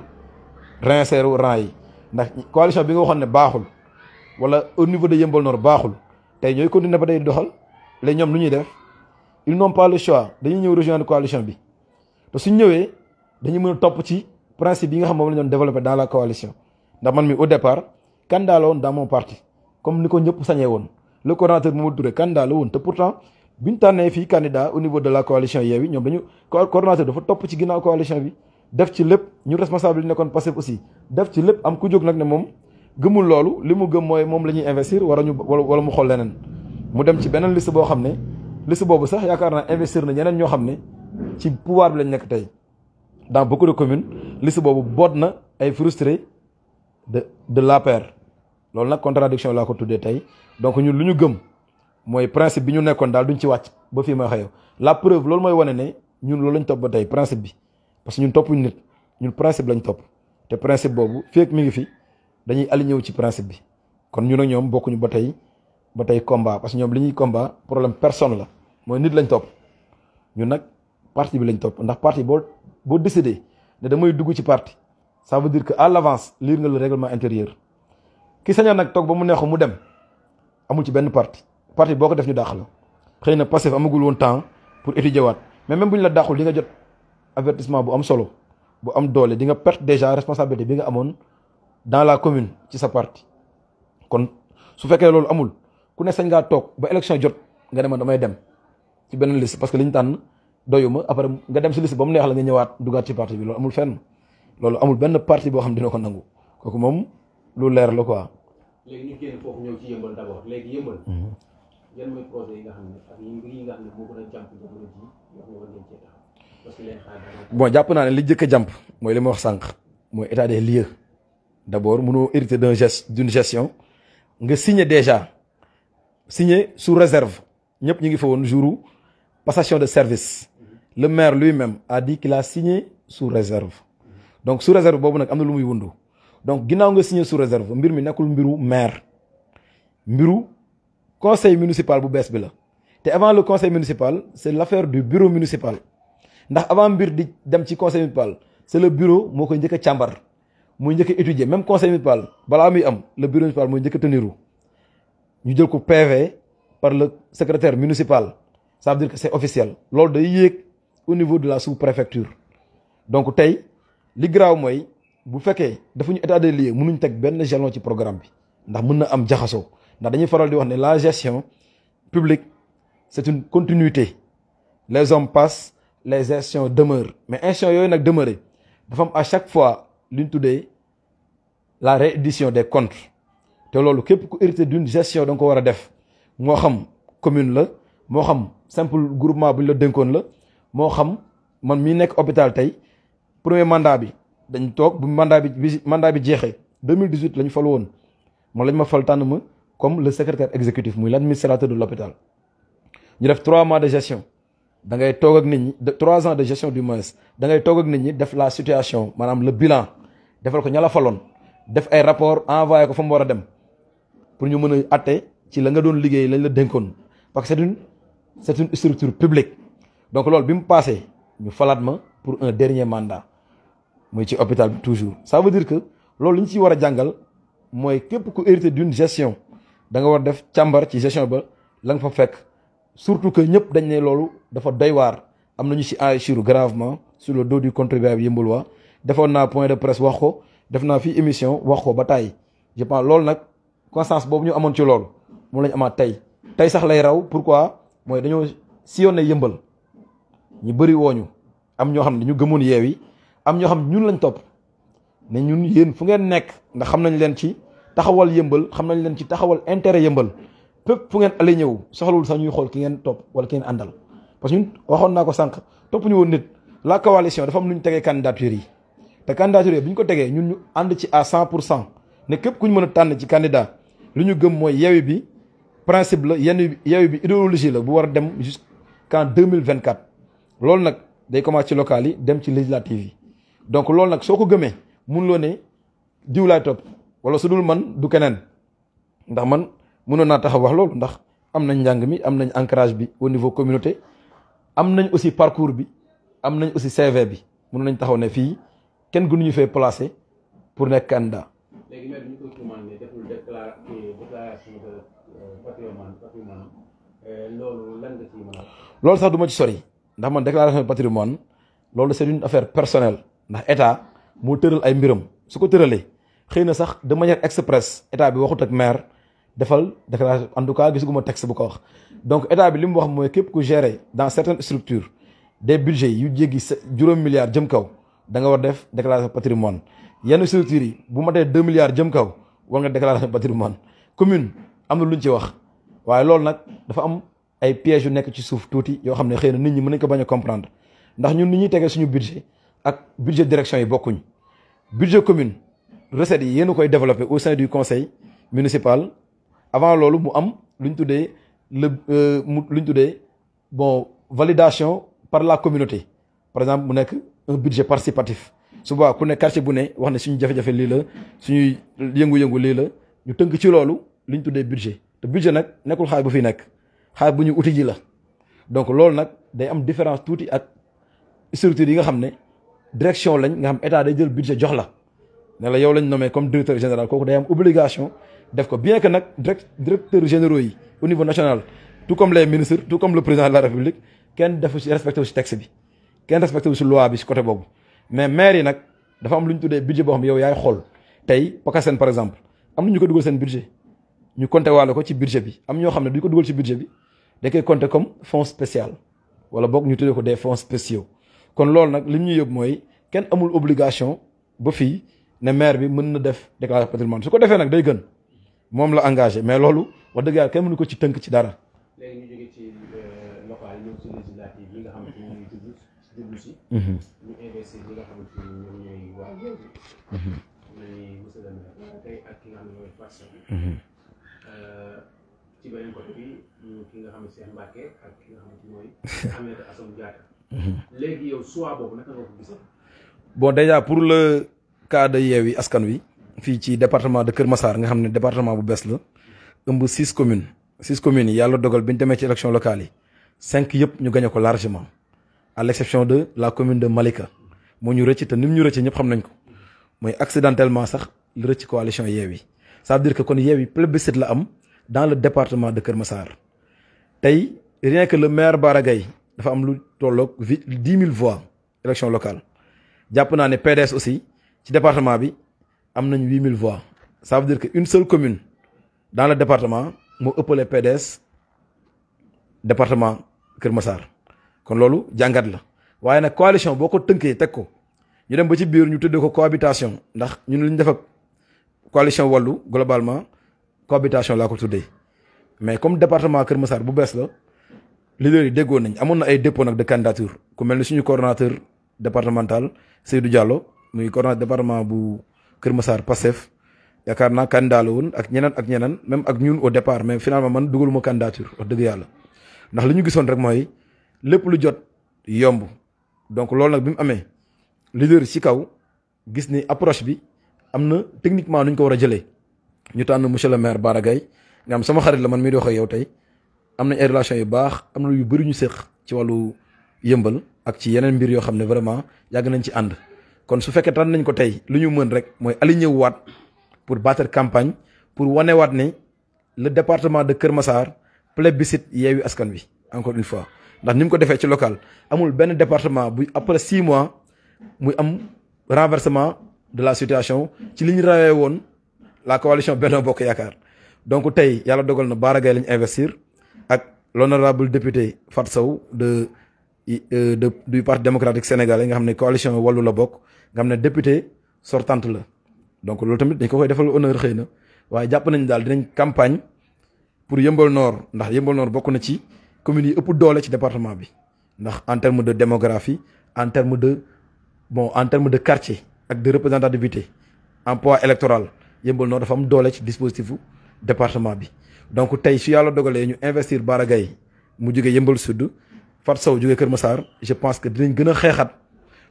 réinsérer rang yi ndax coalition bi nga waxoon ne baaxul wala au niveau de Yeumbeul Nord baaxul tey ñooy continuer ba day doxal léegi ñoom lu ñuy def ils n'ont pas le choix dañuy ñëw rejoindre coalition bi te suñ ñëwee dañuy mën a topp ci principe yi nga xam moom la ñu doon développer dans la coalition ndax man mi au départ candidat la woon dans mon parti comme ni ko ñëpp sañee woon le coordonnateur Mamadou Touré candidat la woon te pourtant bi ñu tànnee fii candidat au niveau de la coalition Yewwi ñoom dañu coordonnateur dafa topp ci ginnaaw coalition bi def ci lépp ñu responsable yi nekkoon Pastef aussi def ci lépp am ku jóg nag ne moom gëmul loolu li mu gëm mooy moom la ñuy investir wala mu xool leneen mu dem ci beneen liste boo xam ne liste boobu sax yaakaar naa investir na ñeneen ñoo xam ne ci pouvoir bi lañ nekk tey dans beaucoup de communes liste boobu boot na ay frustrés de l'APR loolu nag contradiction laa ko tuddee tey donc ñun lu ñu gëm mooy principe bi ñu nekkoon daal duñ ci wàcc ba fii may xëyoo la preuve loolu mooy wane ne ñun loolu lañ topp ba tey principe bi parce que ñun toppuñu nit ñun principe lañ topp te principe boobu fekk mi ngi fi dañuy aligné wu ci principe bi kon ñun ak ñoom bokkuñu ba tey combat parce que ñoom li ñuy combat problème personne la mooy nit lañ topp ñun nag parti bi lañ topp ndax parti boo décidé ne damay dugg ci parti ça veut dire que à l'avance lire nga le règlement intérieur ki sañoon nag toog ba mu neexu mu dem amul ci benn parti boo ko def ñu dàq la xëy na Pastef amagul woon temps pour étudier waat mais même bu ñu la dàqul di nga jot avertissement bu am solo bu am doole di nga perte déjà responsabilité bi nga amoon dans la commune ci sa parti kon su fekkee loolu amul ku ne sañ ngaa toog ba élection jot nga ne man damay dem ci benn liste parce que li ñu tànn doyuma après nga dem si liste ba mu neex la nga ñëwaat dugaat ci parti bi loolu amul fenn loolu amul benn parti boo xam dina ko nangu kooku moom lu leer la quoi. léegi ñu génn foofu ñëw ci Yeumbeul d'abord léegi Yeumbeul. yan mooy projet yi nga xam ne ak yi nga xam ne moo gën a jàmp jamono ji wax nga war ngeen cee taxaw parce que leen xaar bon jàpp naa ne li jëkk a jàmp mooy li ma wax sànq mooy état des lieux d'abord mënoo hériter d'une gestion nga signer déjà signer sous réserve ñëpp ñu ngi fa woon jour passation de service le maire lui-même a dit qu'il a signé sous réserve donc sous réserve boobu nag am na lu muy wundu donc ginnaaw nga signé sous réserve mbir mi nekkul mbiru maire mbiru conseil municipal bu bees bi la te avant le conseil municipal c'est l'affaire du bureau municipal ndax avant mbir di dem ci conseil municipal c'est le bureau moo koy njëkk a càmbar muy njëkk a étudier même conseil municipal balaa muy am le bureau municipal mooy njëkk a teniru ñu jël ko PV par le secrétaire municipal ça veut dire que c'est officiel loolu day yéeg au niveau de la sous-préfecture donc tey li graaw mooy bu fekkee defuñu état des lieux mënuñ teg benn jalon ci programme bi ndax mën na am jaxasoo ndax dañuy faral di wax ne la gestion publique c'est une continuité les hommes passent les gestions demeurent mais institutions yooyu nag demeurer dafa am à chaque fois li ñu tuddee la réédition des comptes te loolu képp ku hérité d'une gestion da nga ko war a def moo xam commune la moo xam simple groupement bu ñu la dénkoon la moo xam man mii nekk hôpital tey premier mandat bi dañ toog bu mandat bi jeexee 2018 la ñu fal woon man lañ ma fal tànn ma comme le secrétaire exécutif muy l'administrateur de l'hôpital ñu def 3 mois de gestion da ngay toog ak nit ñi 3 ans de gestion du moins da ngay toog ak nit ñi def la situation maanaam le bilan defal ko ña la faloon def ay rapport envoyé ko fa mu war a dem pour ñu mën a atte ci la nga doon liggéey lañ la dénkoon parce que c'est une structure publique donc loolu bi mu passé ñu falaat ma pour un dernier mandat muy ci hôpital bi toujours ça veut dire que loolu li ñu ciy war a jàngal mooy képp ku hérité d'une gestion da nga war def càmbar ci gestion ba la nga fa fekk surtout que ñëpp dañ ne loolu dafa doy waar am nañu ci enrichir gravement sur le dos du contribuable yëmbalois defoon naa point de presse wax ko def naa fi émission wax ko ba tàyyi je pense loolu nag constance boobu ñu amoon ci loolu moom la ñu amaat tey sax lay raw pourquoi mooy dañoo sillonné yëmbal ñu bëri wooñu am ñoo xam ne dañu gëmoon Yewwi am ñoo xam ne ñun lañ topp ne ñun yéen fu ngeen nekk ndax xam nañ leen ci taxawal yëmbal xam nañ leen ci taxawal intérêt yëmbal fépp fu ngeen ale ñëw soxlawul sax ñuy xool ki ngeen topp wala ki ngeen àndal parce que ñun waxoon naa ko sànq topp ñu woon nit la coalition dafa am lu ñu tegee candidature yi te candidature yi bi ñu ko tegee ñun ñu ànd ci à 100% ne képp ku ñu mën a tànn ci candidat lu ñu gëm mooy Yewwi bi principe la Yewwi bi idéologie la bu war a dem jusqu'en 2024 loolu nag day commencé ci local yi dem ci législative yi donc loolu nag soo ko gëmee mun loo ne diw laay topp wala su dul man du keneen ndax man mënoon naa taxaw wax loolu ndax am nañ njàng mi am nañ ancrage bi au niveau communauté am nañ aussi parcours bi am nañ aussi CV bi mën nañ taxaw ne fii kenn gënuñu fee placé pour nekk candidat. léegi maire bi ñu koy tuumaal ne deful déclaration de patrimoine loolu lan nga ciy mën a wax. loolu sax du ma ci sori ndax man déclaration de patrimoine loolu c'est une affaire personnelle ndax état moo tëral ay mbiram su ko tëralee xëy na sax de manière express état bi waxut ak maire defal déclaration en tout cas gisuguma texte bu ko wax donc état bi li mu wax mooy képp ku gérer dans certaines structures des budgets yu jéggi juróom milliards jëm kaw da nga war def déclaration patrimoine yenn structures yi bu matee 2 milliards jëm kaw war nga déclaration patrimoine commune am na lu ñu ci wax waaye loolu nag dafa am ay pièges yu nekk ci suuf tuuti yoo xam ne xëy na nit ñi mën nañ ko bañ a comprendre ndax ñun ni ñuy tegee suñu budget ak budget direction yi bokkuñ budget commune recettes yi yéen a koy développé au sein du conseil municipal avant loolu mu am lu ñu tuddee lu ñu tuddee bon validation par la communauté par exemple mu nekk un budget participatif suba ku ne quartier bu ne wax ne suñu jafe-jafe lii la suñuy yëngu-yëngu lii la ñu tënk ci loolu lu ñu tuddee budget te budget nag nekkul xaalis bu fi nekk xaalis bu ñu uti ji la donc loolu nag day am différence tuuti ak structure yi nga xam ne direction lañ nga xam état day jël budget jox la ne la yow lañ nommé comme directeur général kooku day am obligation def ko bien que nag directeurs généraux yi au niveau national tout comme les ministres tout comme le président de la république kenn defu ci respecté wu ci texte bi kenn respecté wu ci loi bi ci côté boobu mais maire yi nag dafa am lu ñu tuddee budget boo xam ne yow yaay xool tey PACASEN par exemple am na ñu ko dugal seen budget ñu compté waale ko ci budget bi am ñoo xam ne duñ ko dugal ci budget bi da koy compté comme fonds spécial wala boog ñu tuddee ko des fonds spéciaux kon loolu nag li ñu yóbbu mooy kenn amul obligation ba fii ne maire bi mën na def déclaration patrimoine su ko defee nag day gën moom la engagé mais loolu wax dëgg yàlla kenn mënu ko ci tënk ci dara. léegi ñu jógee ci local ñëw ci législative yi nga xamante ni ñuy jublu si. ñu investir li nga xamante ni ñoom ñooy waa Yewwi. nañu monsieur le maire tey ak ki nga xam ne mooy Fatou Seye. ci beneen côté bi ki nga xam ne Cheikh Mbacké ak ki nga xamante ni mooy Aminata Assome Diatta. léegi yow choix boobu naka nga ko gisee. bon déjà pour le cas de Yewwi Askan Wi fii ci département de Kër Massar nga xam ne département bu bees la ëmb 6 communes yi yàlla dogal bi ñu demee ci élection locale yi 5 yëpp ñu gagné ko largement à l'exception de la commune de Malika moo ñu rëcc te ni mu ñu rëcc ñëpp xam nañ ko mooy accidentellement sax lu rëcc coalition Yewwi ça veut dire que kon Yewwi plébiscite la am dans le département de Kër Massar tey rien que le maire Bara Gaye dafa am lu tolloog 10 000 voix élection locale jàpp naa ne PDS aussi ci département bi am nañ 8 000 voix ça veut dire que une seule commune dans le département moo ëppale PDS département Kër Massar kon loolu jàngat la waaye nag coalition boo ko tënkee teg ko ñu dem ba ci biir ñu tuddee ko cohabitation ndax ñun lu ñu def ak coalition wàllu globalement cohabitation laa ko tuddee mais comme département Kër Massar bu bees la leader yi déggoon nañ amoon na ay dépôt nag de candidature ku mel ni suñu coordonnateur départemental Seydou Diallo muy coordonnateur département bu Kër Massar Pastef yaakaar naa candidat la woon ak ñeneen même ak ñun au départ mais finalement man dugaluma candidature wax dëgg yàlla ndax li ñu gisoon rek mooy lépp lu jot yomb donc loolu nag bi mu amee leader ci kaw gis ni approche bi am na techniquement nu ñu ko war a jëlee ñu tànn monsieur le maire Bara Gaye nga am sama xarit la man mii di wax ak yow tey am nañ ay relations yu baax am na yu bëri ñu séq ci wàllu yëmbal ak ci yeneen mbir yoo xam ne vraiment yàgg nañ ci ànd kon su fekkee tànn nañ ko tey lu ñu mën rek mooy aligné wu waat pour battre campagne pour wanewaat ne le département de Kër Massar plébiscite Yewwi Askan Wi encore une fois ndax ni mu ko defee ci local amul benn département bu après 6 mois muy am renversement de la situation ci li ñu rawee woon la coalition Benno Bokk Yaakaar donc tey yàlla dogal na Bara Gaye lañ investir ak l'honorable député Fat Sow du parti démocratique sénégalais nga xam ne coalition Wallu la bokk nga xam ne député sortante la donc loolu tamit dañ ko koy defal honneur xëy na waaye jàpp nañ daal dinañ campagne pour Yeumbeul Nord ndax Yeumbeul Nord bokk na ci communes yi ëpp doole ci département bi ndax en terme de démographie en terme de quartier ak de représentativité en poids électoral Yeumbeul Nord dafa am doole ci dispositif département bi donc tey su yàlla dogalee ñu investir Bara Gaye mu jógee Yeumbeul Sud Fat Sow jógee Kër Massar je pense que dinañ gën a xeexat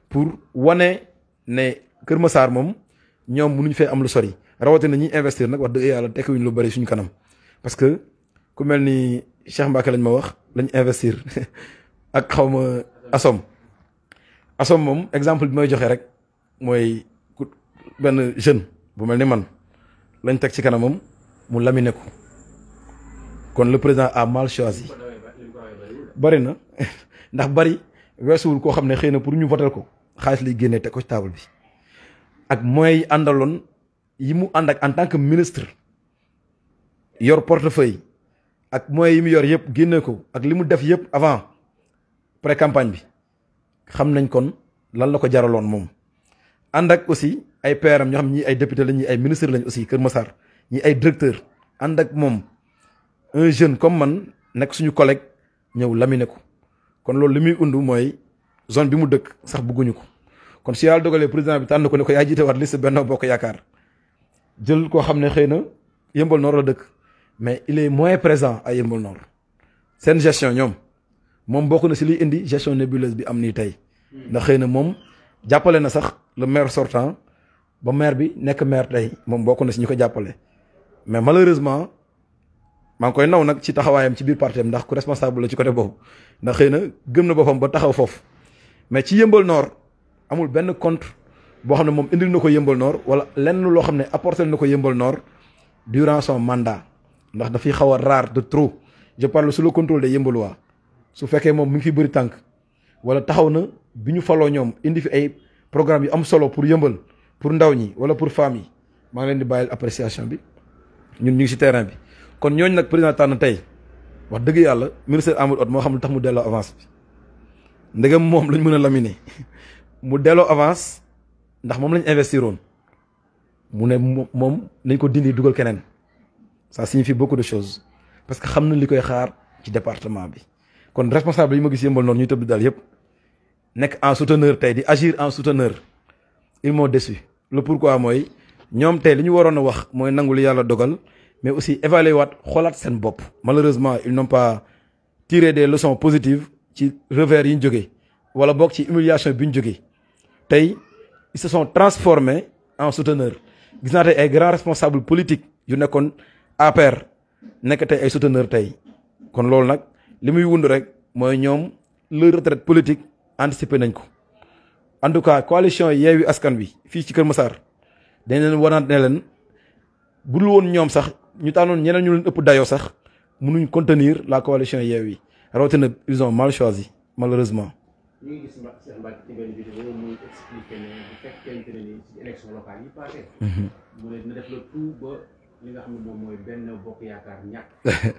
pour wane ne Kër Massar moom ñoom mënuñ fee am lu sori rawatina ñuy investir nag wax dëgg yàlla tekkiwuñ lu bari suñu kanam parce que ku mel ni Cheikh Mbacke lañ ma wax lañ investir ak xaw ma Assom moom exemple bi may joxe rek mooy benn jeune bu mel ni man lañ teg ci kanamam mu laminé ko kon le président a mal choisi bari na ndax bari weesuwul koo xam ne xëy na pour ñu voter ko xaalis liy génnee teg ko ci table bi ak mooy àndaloon yi mu ànd ak en tant que ministre yor portefeuille ak moyens yi mu yor yëpp génne ko ak li mu def yëpp avant pré campagne bi xam nañ kon lan la ko jaraloon moom ànd ak aussi ay PRM ñoo xam ñi ay député lañ ñi ay ministre lañ aussi Kër Massar ñi ay directeur ànd ak moom un jeune comme man nekk suñu collègue ñëw laminé ko kon loolu li muy undu mooy zone bi mu dëkk sax bëgguñu ko kon si yàlla dogalee président bi tànn ko ne ko yaa jiite waat liste Benno Bokk Yaakaar jël koo xam ne xëy na Yeumbeul Nord la dëkk mais il est moins présent à Yeumbeul Nord seen gestion ñoom moom bokk na si liy indi gestion nébuleuse bi am nii tey ndax xëy na moom jàppale na sax le maire sortant ba maire bi nekk maire tey moom bokk na si ñu ko jàppale mais malheureusement maa ngi koy naw nag ci taxawaayam ci biir parti am ndax ku responsable la ci côté boobu ndax xëy na gëm na boppam ba taxaw foofu mais ci Yeumbeul Nord amul benn compte boo xam ne moom indil na ko Yeumbeul Nord wala lenn loo xam ne apporté na ko Yeumbeul Nord durant son mandat ndax dafay xaw a rare de trop je parle sous le contrôle des Yeumbeullois su fekkee moom mi ngi fi bëri tànk wala taxaw na bi ñu faloo ñoom indi fi ay programme yu am solo pour Yeumbeul pour ndaw ñi wala pour femmes yi maa ngi leen di bàyyil appréciation bi ñun ñu ngi si terrain bi kon ñooñu nag président tànn tey wax dëgg yàlla ministre Amadou Hott moo xam lu tax mu delloo avance bi ndegam moom lañ mën a laminer mu delloo avance ndax moom lañ investiroon mu ne moom nañ ko dindi dugal keneen ça signifie beaucoup de choses parce que xam na li koy xaar ci département bi kon responsable yi ma gis Yeumbeul Nord ñuy tëb daal yëpp nekk en souteneur tey di agir en souteneur ils m'ont déçu le pourquoi mooy ñoom tey li ñu waroon a wax mooy nangu li yàlla dogal mais aussi évaluer waat xoolaat seen bopp malheureusement ils n'ont pas tiré des leçons positives ci revers yi ñu jógee wala boog ci humiliation bi ñu jógee tey ils se sont transformés en souteneurs gis naa tey ay grands responsables politiques yu nekkoon APR nekk tey ay souteneurs tey kon loolu nag li muy wund rek mooy ñoom leur retraite politique anticipé nañ ko en tout cas coalition Yewwi Askan Wi fii ci Kër Massar dañ leen wanaat ne leen bu dul woon ñoom sax ñu tànnoon ñeneen ñu leen ëpp dayoo sax mënuñ contenir la coalition Yewwi rawatina ils ont mal choisi malheureusement. ñu ngi gis Cheikh Mbacke ci benn vidéo muy expliqué ne bu fekkente ne ni ci élection locale yi passé mu ne dina def le tout ba li nga xam ne moom mooy Benno Bokk Yaakaar ñàkk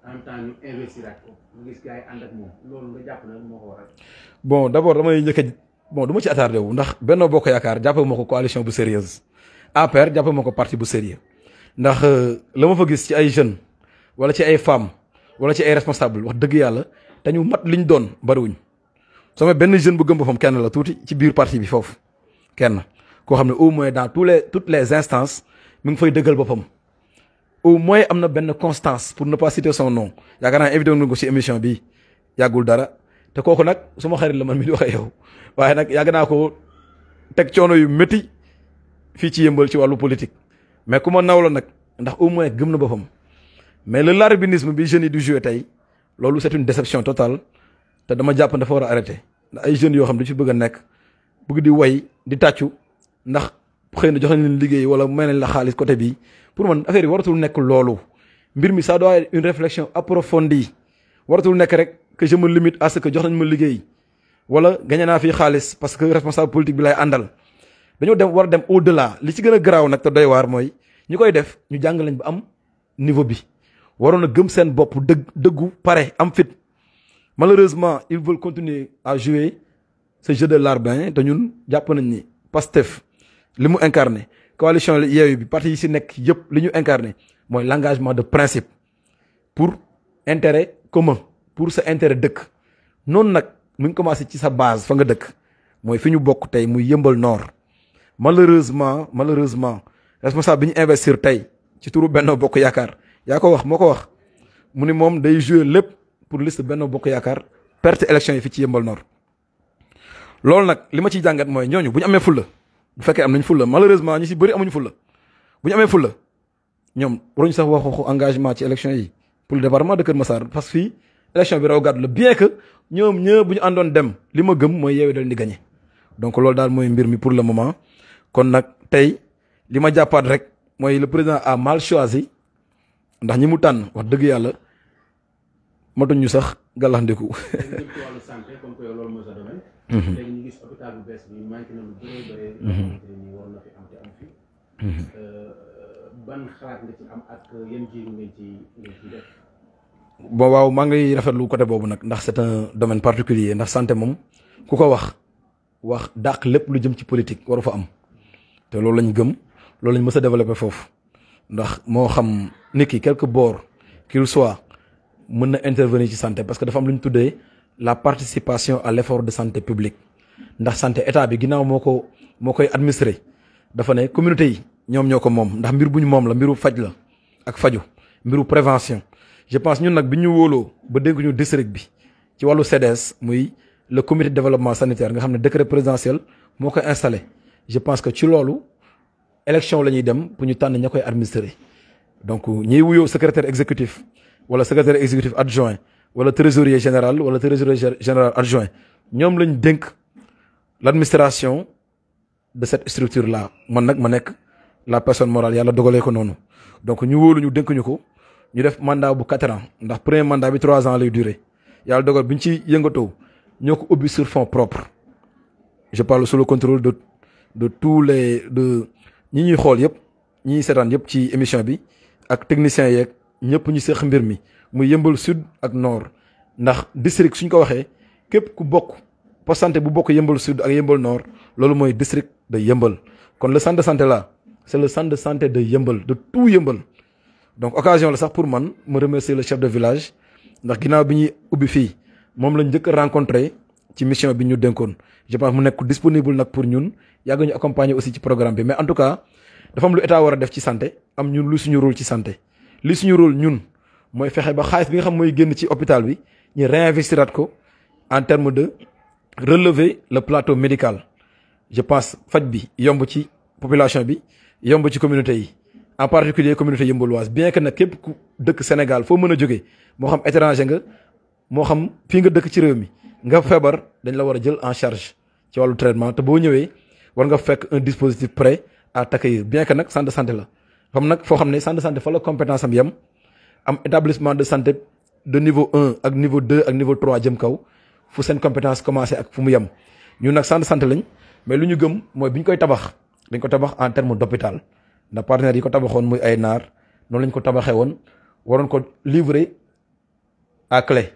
en temps ñu investir ak ko mu gis gars yi ànd ak moom loolu nga jàpp na moo ko waral. bon d'abord damay njëkk bon du ma ci attardé wu ndax Benno Bokk Yaakaar jàppee ma ko coalition bu sérieuse APR jàppee ma ko parti bu sérieux ndax la ma fa gis ci ay jeunes wala ci ay femmes wala ci ay responsables wax dëgg yàlla te ñu mat liñ doon bariwuñ sama benn jeune bu gëm boppam kenn la tuuti ci biir parti bi foofu kenn koo xam ne au moins dans toutes les instances mi ngi fay dëggal boppam au moins am na benn constance pour ne pas citer son nom yaakaar naa invité woon ko ci émission bi yàggul dara te kooku nag suma xarit la man mi di waxee yow waaye nag yàgg naa ko teg coono yu métti fii ci Yeumbeul ci wàllu politique mais ku ma naw la nag ndax au moins gëm na boppam mais le larbinisme bi jeunes yi di jouer tey loolu c'est une déception totale te dama jàpp dafa war a arrêter ndax ay jeunes yoo xam ne du ci bëgg a nekk bëgg di way di tàccu ndax xëy na jox nañ leen liggéey wala may nañ la xaalis côté bi pour man affaire yi waratul nekk loolu mbir mi ça doit être une réflexion approfondie waratul nekk rek que je me limite à ce que jox nañ ma liggéey wala gagné naa fii xaalis parce que responsable politique bi lay àndal dañoo dem war a dem au delà li ci gën a garaaw nag te doy waar mooy ñi koy def ñu jàng lañ ba am niveau bi waroon a gëm seen bopp dëggu pare am fit malheureusement ils veulent continuer à jouer ce jeu de larbin te ñun jàpp nañ ni Pastef li mu incarné coalition Yewwi bi parti yi si nekk yëpp li ñu incarné mooy l'engagement de principe pour intérêt commun pour sa intérêt dëkk noonu nag mu ngi commencé ci sa base fa nga dëkk mooy fi ñu bokk tey muy Yeumbeul Nord malheureusement responsable bi ñu investir tey ci turu Benno Bokk Yaakaar yaa ko wax moo ko wax mu ni moom day jouer lépp pour liste Benno Bokk Yaakaar perte élection yi fi ci Yeumbeul Nord loolu nag li ma ciy jàngat mooy ñooñu bu ñu amee fulla bu fekkee am nañ fulla malheureusement ñi si bëri amuñu fulla bu ñu amee fulla ñoom waruñu sax waxu engagement ci élection yi pour le département de Kër Massar parce que fii élection bi raw gàddu la bien que ñoom ñëpp bu ñu àndoon dem li ma gëm mooy Yewwi dal di gagné donc loolu daal mooy mbir mi pour le moment kon nag tey li ma jàppaat rek mooy le président a mal choisi ndax ñi mu tànn wax dëgg yàlla matuñ ñu sax gàllaxndiku. léegi ci wàllu santé comme que loolu mooy sa domaine. léegi ñu gis hôpital bu bees bi manqué na lu bëree bëri. war na fi am te am fi. ban xalaat nga ci am ak yan jiw ngeen ci def. bon waaw maa ngi rafetlu côté boobu nag ndax c'est un domaine particulier ndax santé moom ku ko wax dàq lépp lu jëm ci politique waru fa am te loolu lañ gëm loolu lañ mës a développé foofu ndax moo xam nit ki quelque bord qu'il soit mën na intervenir ci santé parce que dafa am lu ñu tuddee la participation à l'effort de santé publique ndax santé état bi ginnaaw moo koy administrer dafa ne communauté yi ñoom ñoo ko moom ndax mbir bu ñu moom la mbiru faj la ak faju mbiru prévention je pense ñun nag bi ñu wóoloo ba dénk ñu district bi ci wàllu CDS muy le comité de développement sanitaire nga xam ne décret présidentiel moo koy installé je pense que ci loolu élection la ñuy dem pour ñu tànn ña koy administrer donc ñiy wuyoo secrétaire exécutif wala secrétaire exécutif adjoint wala trésorier général wala trésorier général adjoint ñoom lañ dénk l'administration de cette structure là man nag ma nekk la personne morale yàlla dogalee ko noonu donc ñu wóolu ñu dénk ñu ko ñu def mandat bu 4 ans ndax premier mandat bi 3 ans lay durer yàlla dogal bi ñu ci yëngatoo ñoo ko ubbi sur fonds propres je parle sous le contrôle de tous les ñi ñuy xool yëpp ñi ñuy seetaan yëpp ci émission bi ak techniciens yeeg ñëpp ñu seq mbir mi muy Yeumbeul Sud ak Nord ndax district suñ ko waxee képp ku bokk poste santé bu bokk Yeumbeul Sud ak Yeumbeul Nord loolu mooy district de Yeumbeul kon le centre de santé là c'est le centre de santé de Yeumbeul de tout Yeumbeul donc occasion la sax pour man ma remercier le chef de village ndax ginnaaw bi ñuy ubbi fii moom lañ njëkk a rencontré ci mission bi ñu dénkoon je pense mu nekk disponible nag pour ñun yàgg ñu accompagner aussi ci programme bi mais en tout cas dafa am lu état war a def ci santé am ñun lu suñu rôle ci santé li suñu rôle ñun mooy fexe ba xaalis bi nga xam mooy génn ci hôpital bi ñu réinvestiraat ko en terme de relever le plateau médical je pense faj bi yomb ci population bi yomb ci communauté yi en particulier communauté yëmbaloise bien que nag képp ku dëkk Sénégal foo mën a jógee moo xam étranger nga moo xam fii nga dëkk ci réew mi nga feebar dañ la war a jël en charge ci wàllu traitement te boo ñëwee war nga fekk un dispositif prêt à t'accueillir bien que nag centre de santé la xam nag foo xam ne centre de santé fa la compétence am yem am établissement de santé de niveau 1 ak niveau 2 ak niveau 3 jëm kaw fu seen compétence commencé ak fu mu yem ñun nag centre de santé lañ mais lu ñu gëm mooy bi ñu koy tabax dañ ko tabax en terme d'hôpital ndax partenaires yi ko tabaxoon muy ay naar noonu lañ ko tabaxee woon waroon ko livrer à clé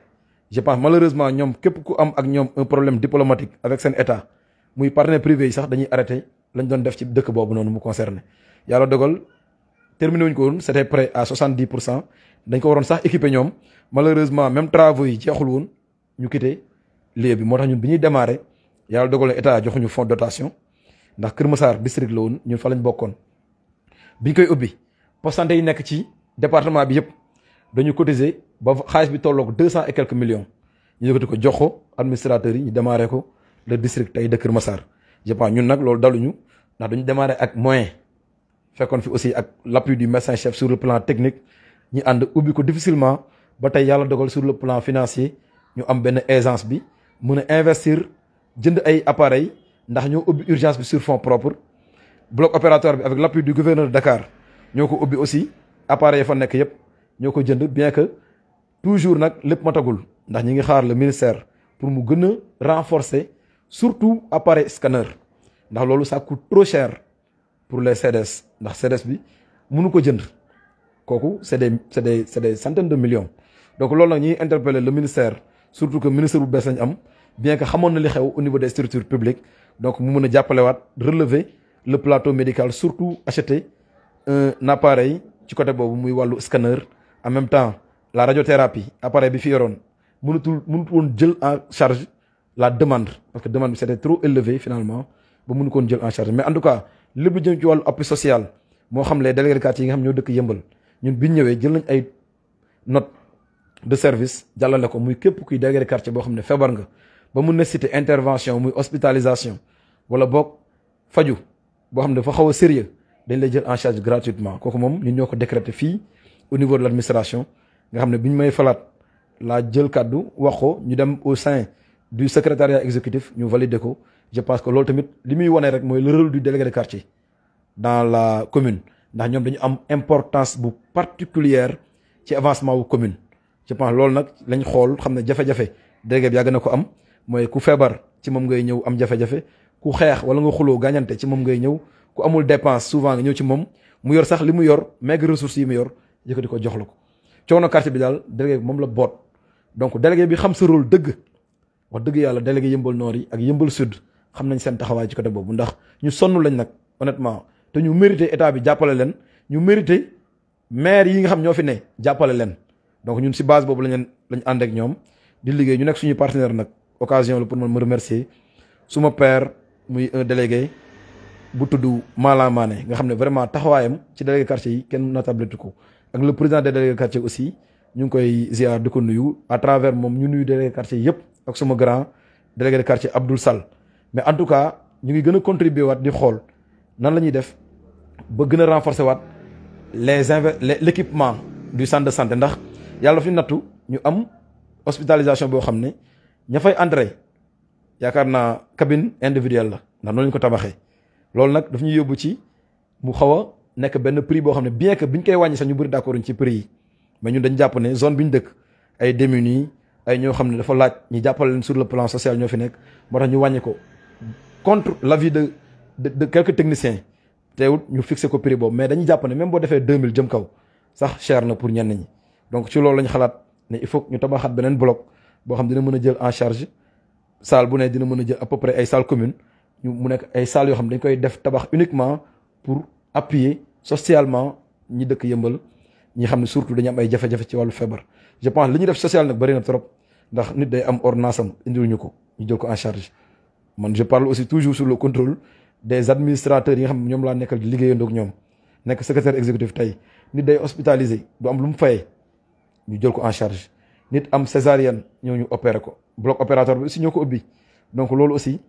je pense malheureusement ñoom képp ku am ak ñoom un problème diplomatique avec seen état muy partenaire privé yi sax dañuy arrêté lañ doon def ci dëkk boobu noonu mu concerné yàlla dogal terminé wuñ ko woon c'était prêt à 70% dañ ko waroon sax équipé ñoom malheureusement même travaux yi jeexul woon ñu quitté lieu bi moo tax ñun bi ñuy démarré yàlla dogal état joxuñu fonds de dotation ndax Kër Massar district la woon ñun fa lañ bokkoon biñ koy ubbi poste santé yi nekk ci département bi yëpp dañu cotiser ba xaalis bi tolloog 200 et quelques millions ñu yëkkati ko jox ko administrateurs yi ñu démarré ko le district tey de Kër Massar je pense ñun nag loolu daluñu ndax dañu démarré ak moyen fekkoon fi aussi ak l'appui du médecin chef sur le plan technique ñu ànd ubbi ko difficilement ba tey yàlla dogal sur le plan financier ñu am benn aisance bi mën a investir jënd ay appareils ndax ñoo ubbi urgence bi sur fonds propres bloc opératoire bi avec l'appui du gouverneur de Dakar ñoo ko ubbi aussi appareils fa nekk yëpp ñoo ko jënd bien que toujours nag lépp matagul ndax ñi ngi xaar le ministère pour mu gën a renforcer surtout appareil scanner ndax loolu ça coûte trop cher pour les CDS ndax CDS bi mënu ko jënd kooku c'est des centaines de millions donc loolu nag ñuy interpeller le ministère surtout que ministre bu bees lañ am bien que xamoon na li xew au niveau des structures publiques donc mu mën a jàppalewaat relever le plateau médical surtout acheter un appareil ci côté boobu muy wàllu scanner en même temps la radiothérapie appareil bi fi yoroon mënut woon jël en charge la demande parce que demande bi c'était trop élevé finalement ba mënu koon jël en charge mais en tout cas lépp lu jëm ci wàllu appui social moo xam les délégués de quartier yi nga xam ñoo dëkk yëmbal ñun biñ ñëwee jël nañ ay note de service jàllale ko muy képp kuy délégué de quartier boo xam ne feebar nga ba mun nécessiter intervention muy hospitalisation wala boog faju boo xam ne dafa xaw a sérieux dañ lay jël en charge gratuitement kooku moom ñun ñoo ko décrété fii au niveau de l'administration nga xam ne bi ñu may falaat laa jël kàddu wax ko ñu dem au sein du secrétariat exécutif ñu valider ko je pense que loolu tamit li muy wane rek mooy le rôle du délégué de quartier dans la commune ndax ñoom dañu am importance bu particulière ci avancement wu commune je pense loolu nag lañ xool xam ne jafe-jafe délégué bi yàgg na ko am mooy ku feebar ci moom ngay ñëw am jafe-jafe ku xeex wala nga xuloo gaañante ci moom ngay ñëw ku amul dépense souvent nga ñëw ci moom mu yor sax li mu yor maigre ressources yi mu yor yëkkati ko jox la ko coono quartier bi daal délégué bi moom la boot donc délégué bi xam sa rôle dëgg wax dëgg yàlla délégué yëmbal nord yi ak yëmbal sud xam nañ seen taxawaay ci côté boobu ndax ñu sonn lañ nag honnêtement te ñu mérité état bi jàppale leen ñu mérité maire yi nga xam ñoo fi ne jàppale leen donc ñun si base boobu lañ ànd ak ñoom di liggéey ñu nekk suñuy partenaire nag occasion la pour man ma remercier suma père muy un délégué bu tudd Malang Mané nga xam ne vraiment taxawaayam ci délégué quartier yi kenn natable ko ak le président des délégués quartier aussi ñu ngi koy ziar di ko nuyu à travers moom ñu nuyu délégué quartier yëpp ak suma grand délégué de quartier Abdoul Sall mais en tout cas ñu ngi gën a contribuer waat di xool nan la ñuy def ba gën a renforcer waat l'équipement du centre de santé ndax yàlla fi nattu ñu am hospitalisation boo xam ne ña fay entrer yaakaar naa cabine individuelle la ndax noonu ñu ko tabaxee loolu nag daf ñuy yóbbu ci mu xaw a nekk benn prix boo xam ne bien que biñ koy wàññi sax ñu bëri d'accord ci prix yi mais ñun dañ jàpp ne zone bi ñu dëkk ay démunis ay ñoo xam ne dafa laaj ñu jàppale leen sur le plan social ñoo fi nekk moo tax ñu wàññi ko contre l'avis de quelques techniciens teewut ñu fixé ko prix boobu mais dañuy jàpp ne même boo defee 2000 jëm kaw sax cher na pour ñenn ñi donc ci loolu lañ xalaat ne il faut que ñu tabaxaat beneen bloc boo xam dina mën a jël en charge salle bu ne dina mën a jël à peu près ay salles communes ñu mu nekk ay salles yoo xam dañ koy def tabax uniquement pour appuyer socialement ñi dëkk yëmbal ñi xam ne surtout dañu am ay jafe-jafe ci wàllu feebar je pense li ñuy def social nag bëri na trop ndax nit day am ordonnance am indiluñu ko ñu jël ko en charge man je parle aussi toujours sur le contrôle des administrateurs yi nga xam ne ñoom laa nekkal di liggéeyandoo ak ñoom nekk secrétaire exécutif tey nit day hospitalisé du am lu mu fayee ñu jël ko en charge nit am césarienne ñoo ñu opéré ko bloc opératoire bi aussi ñoo ko ubbi donc loolu aussi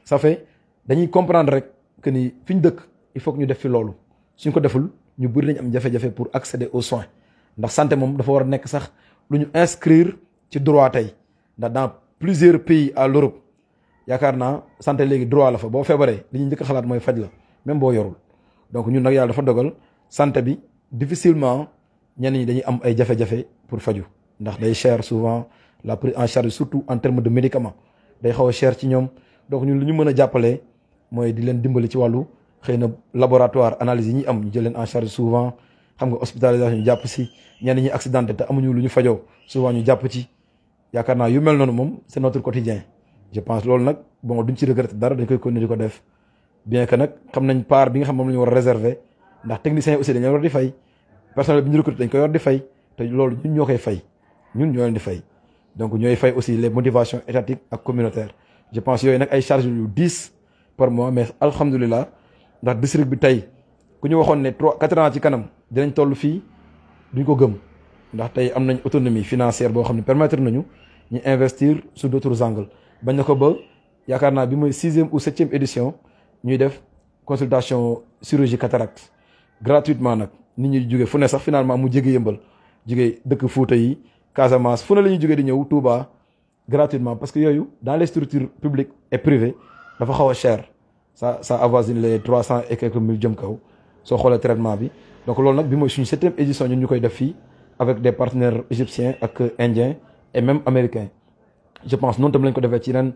ça fait dañuy comprendre rek que ni fi ñu dëkk il faut que ñu def fi loolu suñ ko deful ñu bëri nañ am jafe-jafe pour accéder aux soins ndax santé moom dafa war a nekk sax lu ñu inscrire ci droit tey ndax dans plusieurs pays à l'Europe yaakaar naa santé léegi droit la fa boo feebaree li ñuy njëkk a xalaat mooy faj la même boo yorul donc ñun nag yàlla dafa dogal santé bi difficilement ñenn ñi dañuy am ay jafe-jafe pour faju ndax day cher souvent la prise en charge surtout en termes de médicaments day xaw a cher ci ñoom donc ñun li ñu mën a jàppalee mooy di leen dimbali ci wàllu xëy na laboratoire analyse yi ñuy am ñu jël leen en charge souvent xam nga hospitalisation ñu jàpp si ñenn ñi accidenté te amuñu lu ñu fajoo souvent ñu jàpp ci yaakaar naa yu mel noonu moom c'est notre quotidien je pense loolu nag bon duñ ci regretter dara dañ koy continuer di ko def bien que nag xam nañ part bi nga xam moom la ñu war a réserver ndax techniciens yi aussi dañu war di fay personnel bi ñu recruter dañ koy war di fay te loolu ñun ñoo koy fay ñun ñoo leen di fay donc ñooy fay aussi les motivations étatiques ak communautaires je pense yooyu nag ay charges yu 10 par mois mais alhamdulilah ndax district bi tey ku ñu waxoon ne 4 ans ci kanam dinañ toll fii duñ ko gëm ndax tey am nañ autonomie financière boo xam ne permettre nañu ñu investir sur d'autres angles bañ na ko ba yaakaar naa bi mooy 6e ou 7e édition ñuy def consultation chirurgie cataracte gratuitement nag nit ñi jóge fu ne sax finalement mu jege yëmbal jóge dëkk Fuuta yi Casamance fu ne la ñuy jóge di ñëw Touba gratuitement parce que yooyu dans les structures publiques et privées dafa xaw a cher ça avoisine les 300 et quelques mille jëm kaw soo xoolee traitement bi donc loolu nag bi mooy suñu 7e édition ñun ñu koy def fii avec des partenaires égyptiens ak indiens et même américains je pense noonu tamit lañ ko defee ci yeneen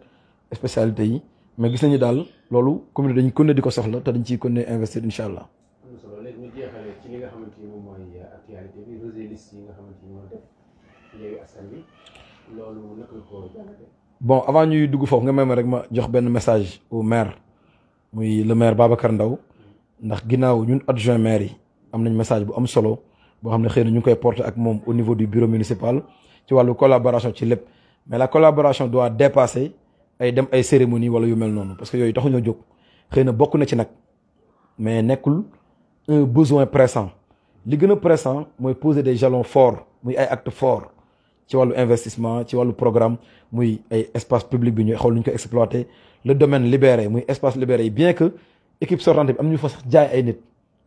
spécialités yi mais gis nañu daal loolu communauté dañ continuer di ko soxla te dañ ciy continuer investir incha allah. am na solo léegi ñu jeexale ci li nga xamante ni moom mooy actualité bi rejet liste yi nga xamante ni moo def Yewwi Askan Wi loolu naka ko jàngate. bon avant ñuy dugg foofu nga may ma rek ma jox benn message au maire muy le maire Babacar Ndaw ndax ginnaaw ñun adjoint maire yi am nañ message bu am solo boo xam ne xëy na ñu ngi koy porter ak moom au niveau du bureau municipal ci wàllu collaboration ci lépp mais la collaboration doit dépasser ay dem ay cérémonie wala yu mel noonu parce que yooyu taxuñoo jóg xëy na bokk na ci nag mais nekkul un besoin pressant li gën a pressant mooy poser des jalons forts muy ay actes forts ci wàllu investissement ci wàllu programme muy ay espace public bi ñu xool nu ñu ko exploiter le domaine libéré muy espace libéré yi bien que équipe sortante bi am ñu fa sax jaay ay nit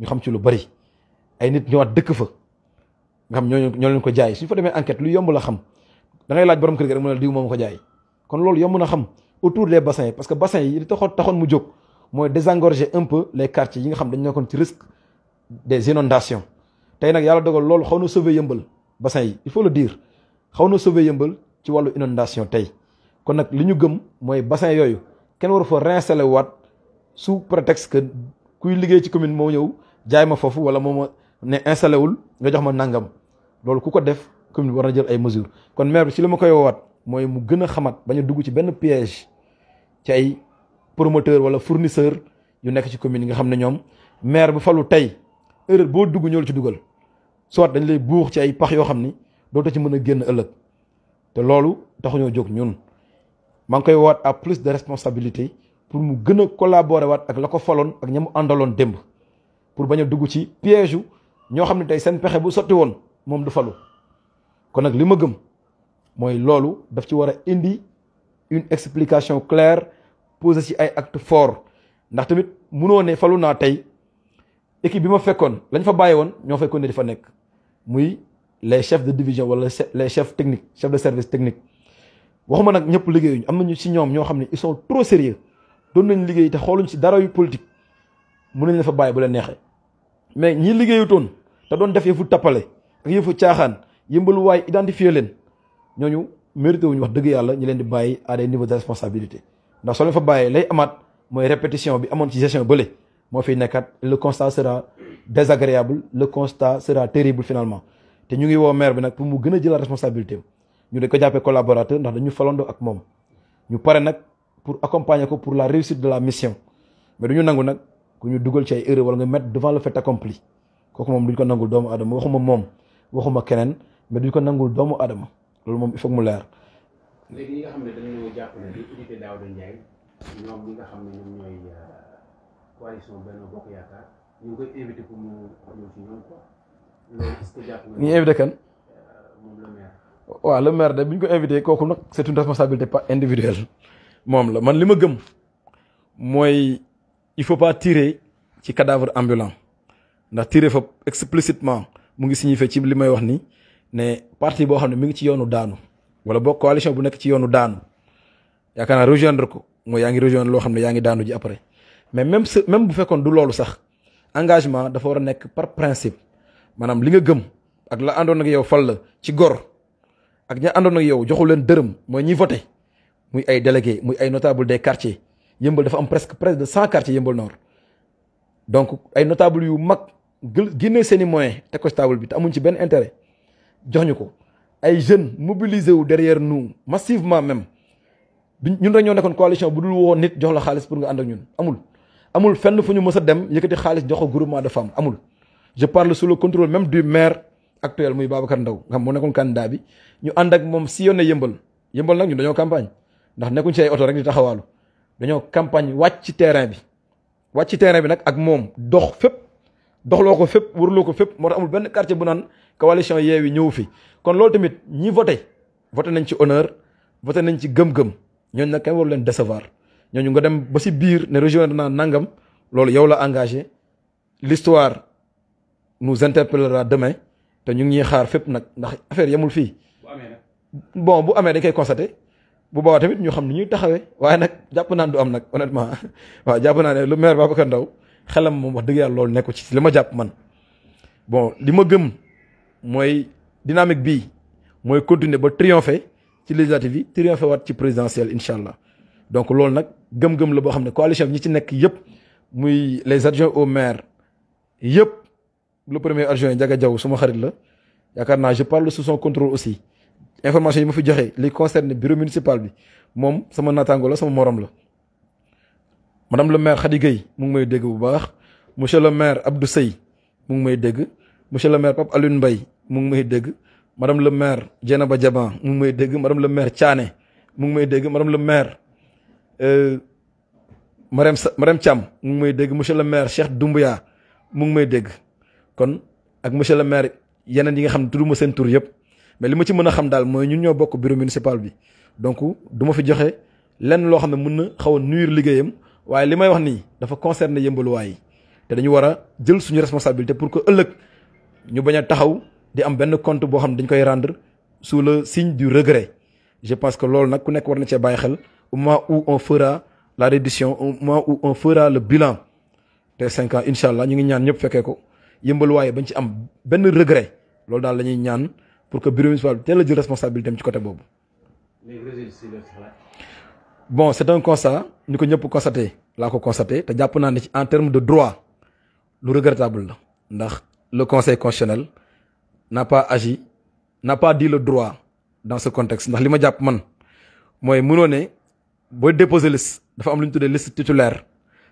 ñu xam ci lu bari ay nit ñëwaat dëkk fa nga xam ñoo leen ko jaay suñu fa demee enquête lu yomb la xam da ngay laaj borom kër gi rek mu ne diw moom ko jaay kon loolu yomb na xam autour des bassins parce que bassins yi li taxoon mu jóg mooy désengorger un peu les quartiers yi nga xam dañu nekkoon ci risque des inondations tey nag yàlla dogal loolu xaw na sauver yëmbal bassins yi il faut le dire xaw na sauver yëmbal ci wàllu inondation tey kon nag li ñu gëm mooy bassin yooyu kenn waru fa réinstaller waat sous prétexte que kuy liggéey ci commune moo ñëw jaay ma foofu wala moo ma ne installé wul nga jox ma nangam loolu ku ko def commune war na jël ay mesures kon maire bi ci li ma koy woowaat mooy mu gën a xamat bañ a dugg ci benn piège ci ay promoteur wala fournisseur yu nekk ci commune yi nga xam ne ñoom maire bu falu tey erreur boo dugg ñoo la ci dugal soit dañ lay buux ci ay pax yoo xam ni dootoo ci mën a génn ëllëg te loolu taxuñoo jóg ñun maa ngi koy woowaat à plus de responsabilité pour mu gën a collaborer waat ak la ko faloon ak ña mu àndaloon démb pour bañ a dugg ci piège yu ñoo xam ne tey seen pexe bu sotti woon moom du falu kon nag li ma gëm mooy loolu daf ci war a indi une explication claire posé ci ay actes forts ndax tamit munoo ne falu naa tey équipe bi ma fekkoon lañ fa bàyyi woon ñoo fekkoon ne di fa nekk muy les chefs de division wala les chefs techniques chefs de service technique waxuma nag ñëpp liggéeyuñ am nañu ci ñoom ñoo xam ne ils sont trop sérieux doon nañ liggéey te xooluñ ci dara yu politique mun nañ la fa bàyyi bu leen neexee mais ñi liggéeyutoon te doon def yëfu tappale ak yëfu caaxaan yëmbalu waay identifier leen ñooñu mérité wuñu wax dëgg yàlla ñi leen di bàyyi à des niveaux de responsabilité ndax soo leen fa bàyyee lay amaat mooy répétition bi amoon ci gestion bële moo fiy nekkat le constat sera désagréable le constat sera terrible finalement te ñu ngi woo maire bi nag pour mu gën a jël responsabilité ñu dañ ko jàppee collaborateur ndax dañu falandoo ak moom ñu pare nag pour accompagner ko pour la réussite de la mission mais duñu nangu nag ku ñu dugal ci ay erreur wala nga mettre devant le fait accompli kooku moom duñ ko nangul doomu aadama waxuma moom waxuma keneen mais duñ ko nangul doomu aadama loolu moom il faut mu leer. léegi ñi nga xam ne dañoo jàpp ne di unité Daouda Ndiaye ñoom ñi nga xam ne ñoom ñooy coalition Benno Bokk Yaakaar ñu ngi koy invité pour mu ñëw ci ñoom quoi loolu est-ce que jàpp nga. ñu invité kan. moom le maire. waaw le maire de bi ñu ko invité kooku nag c'est une responsabilité pas individuelle moom la man li ma gëm mooy il faut pas tirer ci cadavre ambulant ndax tirer fa explicitement mu ngi signifier ci li may wax ni ne parti boo xam ne mi ngi ci yoonu daanu wala boo coalition bu nekk ci yoonu daanu yaakaar naa rejoindre ko mooy yaa ngi rejoindre loo xam ne yaa ngi daanu ji après mais même bu fekkoon du loolu sax engagement dafa war a nekk par principe maanaam li nga gëm ak la àndoon ak yow fal la ci gor ak ña àndoon ak yow joxu leen dërëm mooy ñi voté muy ay délégués muy ay notables des quartiers yëmbal dafa am presque de 100 quartiers yëmbal nord donc ay notables yu mag génne seen i moyens teg ko ci table bi te amuñ ci benn intérêt jox ñu ko ay jeunes mobilisés wu derrière nous massivement même ñun rek ñoo nekkoon coalition bu dul woo nit jox la xaalis pour nga ànd ak ñun amul fenn fu ñu mës a dem yëkkati xaalis jox ko groupement de femmes amul. je parle sous le contrôle même du maire actuel muy Babacar Ndaw nga xam moo nekkoon candidat bi ñu ànd ak moom sillonné yëmbal nag ñun dañoo campagne ndax nekkuñ ci ay oto rek di taxawaalu dañoo campagne wàcc ci terrain bi nag ak moom dox fépp doxloo ko fépp wërloo ko fépp moo tax amul benn quartier bu naan coalition Yewwi ñëw fi kon loolu tamit ñi voté nañ ci honneur voté nañ ci gëm-gëm ñooñu nag kenn waru leen décevoir ñooñu nga dem ba si biir ne rejoindre naa nangam loolu yow la engagé l'histoire nous interpellera demain te ñu ngi ñuy xaar fépp nag ndax affaire yemul fii bon bu amee dañ koy constaté bu boobaa tamit ñu xam ni ñuy taxawee waaye nag jàpp naan du am nag honnêtement waaw jàpp naa ne le maire Babacar Ndaw xelam moom wax dëgg yàlla loolu nekku ci li ma jàpp man bon li ma gëm mooy dynamique bii mooy continuer ba triompher ci législative yi triompher waat ci présidentielle incha allah donc loolu nag gëm-gëm la boo xam ne coalition bi ñi ci nekk yëpp muy les adjoints au maire yëpp le premier adjoint Ndiaga Diaw suma xarit la yaakaar naa je parle sous son contrôle aussi information yi ma fi joxe li concerne bureau municipal bi moom sama naataango la sama morom la madame le maire Khady Gueye mu ngi may dégg bu baax monsieur le maire Abdou Seye mu ngi may dégg monsieur le maire Pape Alioune Mbaye mu ngi may dégg madame le maire Dieynaba Diaban mu ngi may dégg madame le maire Thiané mu ngi may dégg madame le maire Marème Thiam mu ngi may dégg monsieur le maire Cheikh Doumbouya mu ngi may dégg kon ak monsieur le maire yeneen yi nga xam ne tudduma seen tur yëpp mais li ma ci mën a xam daal mooy ñun ñoo bokk bureau municipal bi donc du ma fi joxe lenn loo xam ne mën na xaw a nuire liggéeyam waaye li may wax nii dafa concerner yëmbaluwaay yi te dañu war a jël suñu responsabilité pour que ëllëg ñu bañ a taxaw di am benn compte boo xam ne dañ koy rendre sous le signe du regret je pense que loolu nag ku nekk war na cee bàyyi xel au moment où on fera la reddition au moment où on fera le bilan te 5 ans incha allah ñu ngi ñaan ñëpp fekkee ko yëmbaluwaay bañ ci am benn regret loolu daal la ñuy ñaan pour que bureau municipal teel a jël responsabilité am ci côté boobu. Bon c'est un constat ñu ko ñëpp constaté laa ko constaté te jàpp naa ne ci en terme de droit lu regrettable la ndax le conseil constitutionnel n'a pas agi n'a pas dit le droit dans ce contexte ndax li ma jàpp man mooy mënoo ne booy déposer liste dafa am lu ñu tuddee liste titulaire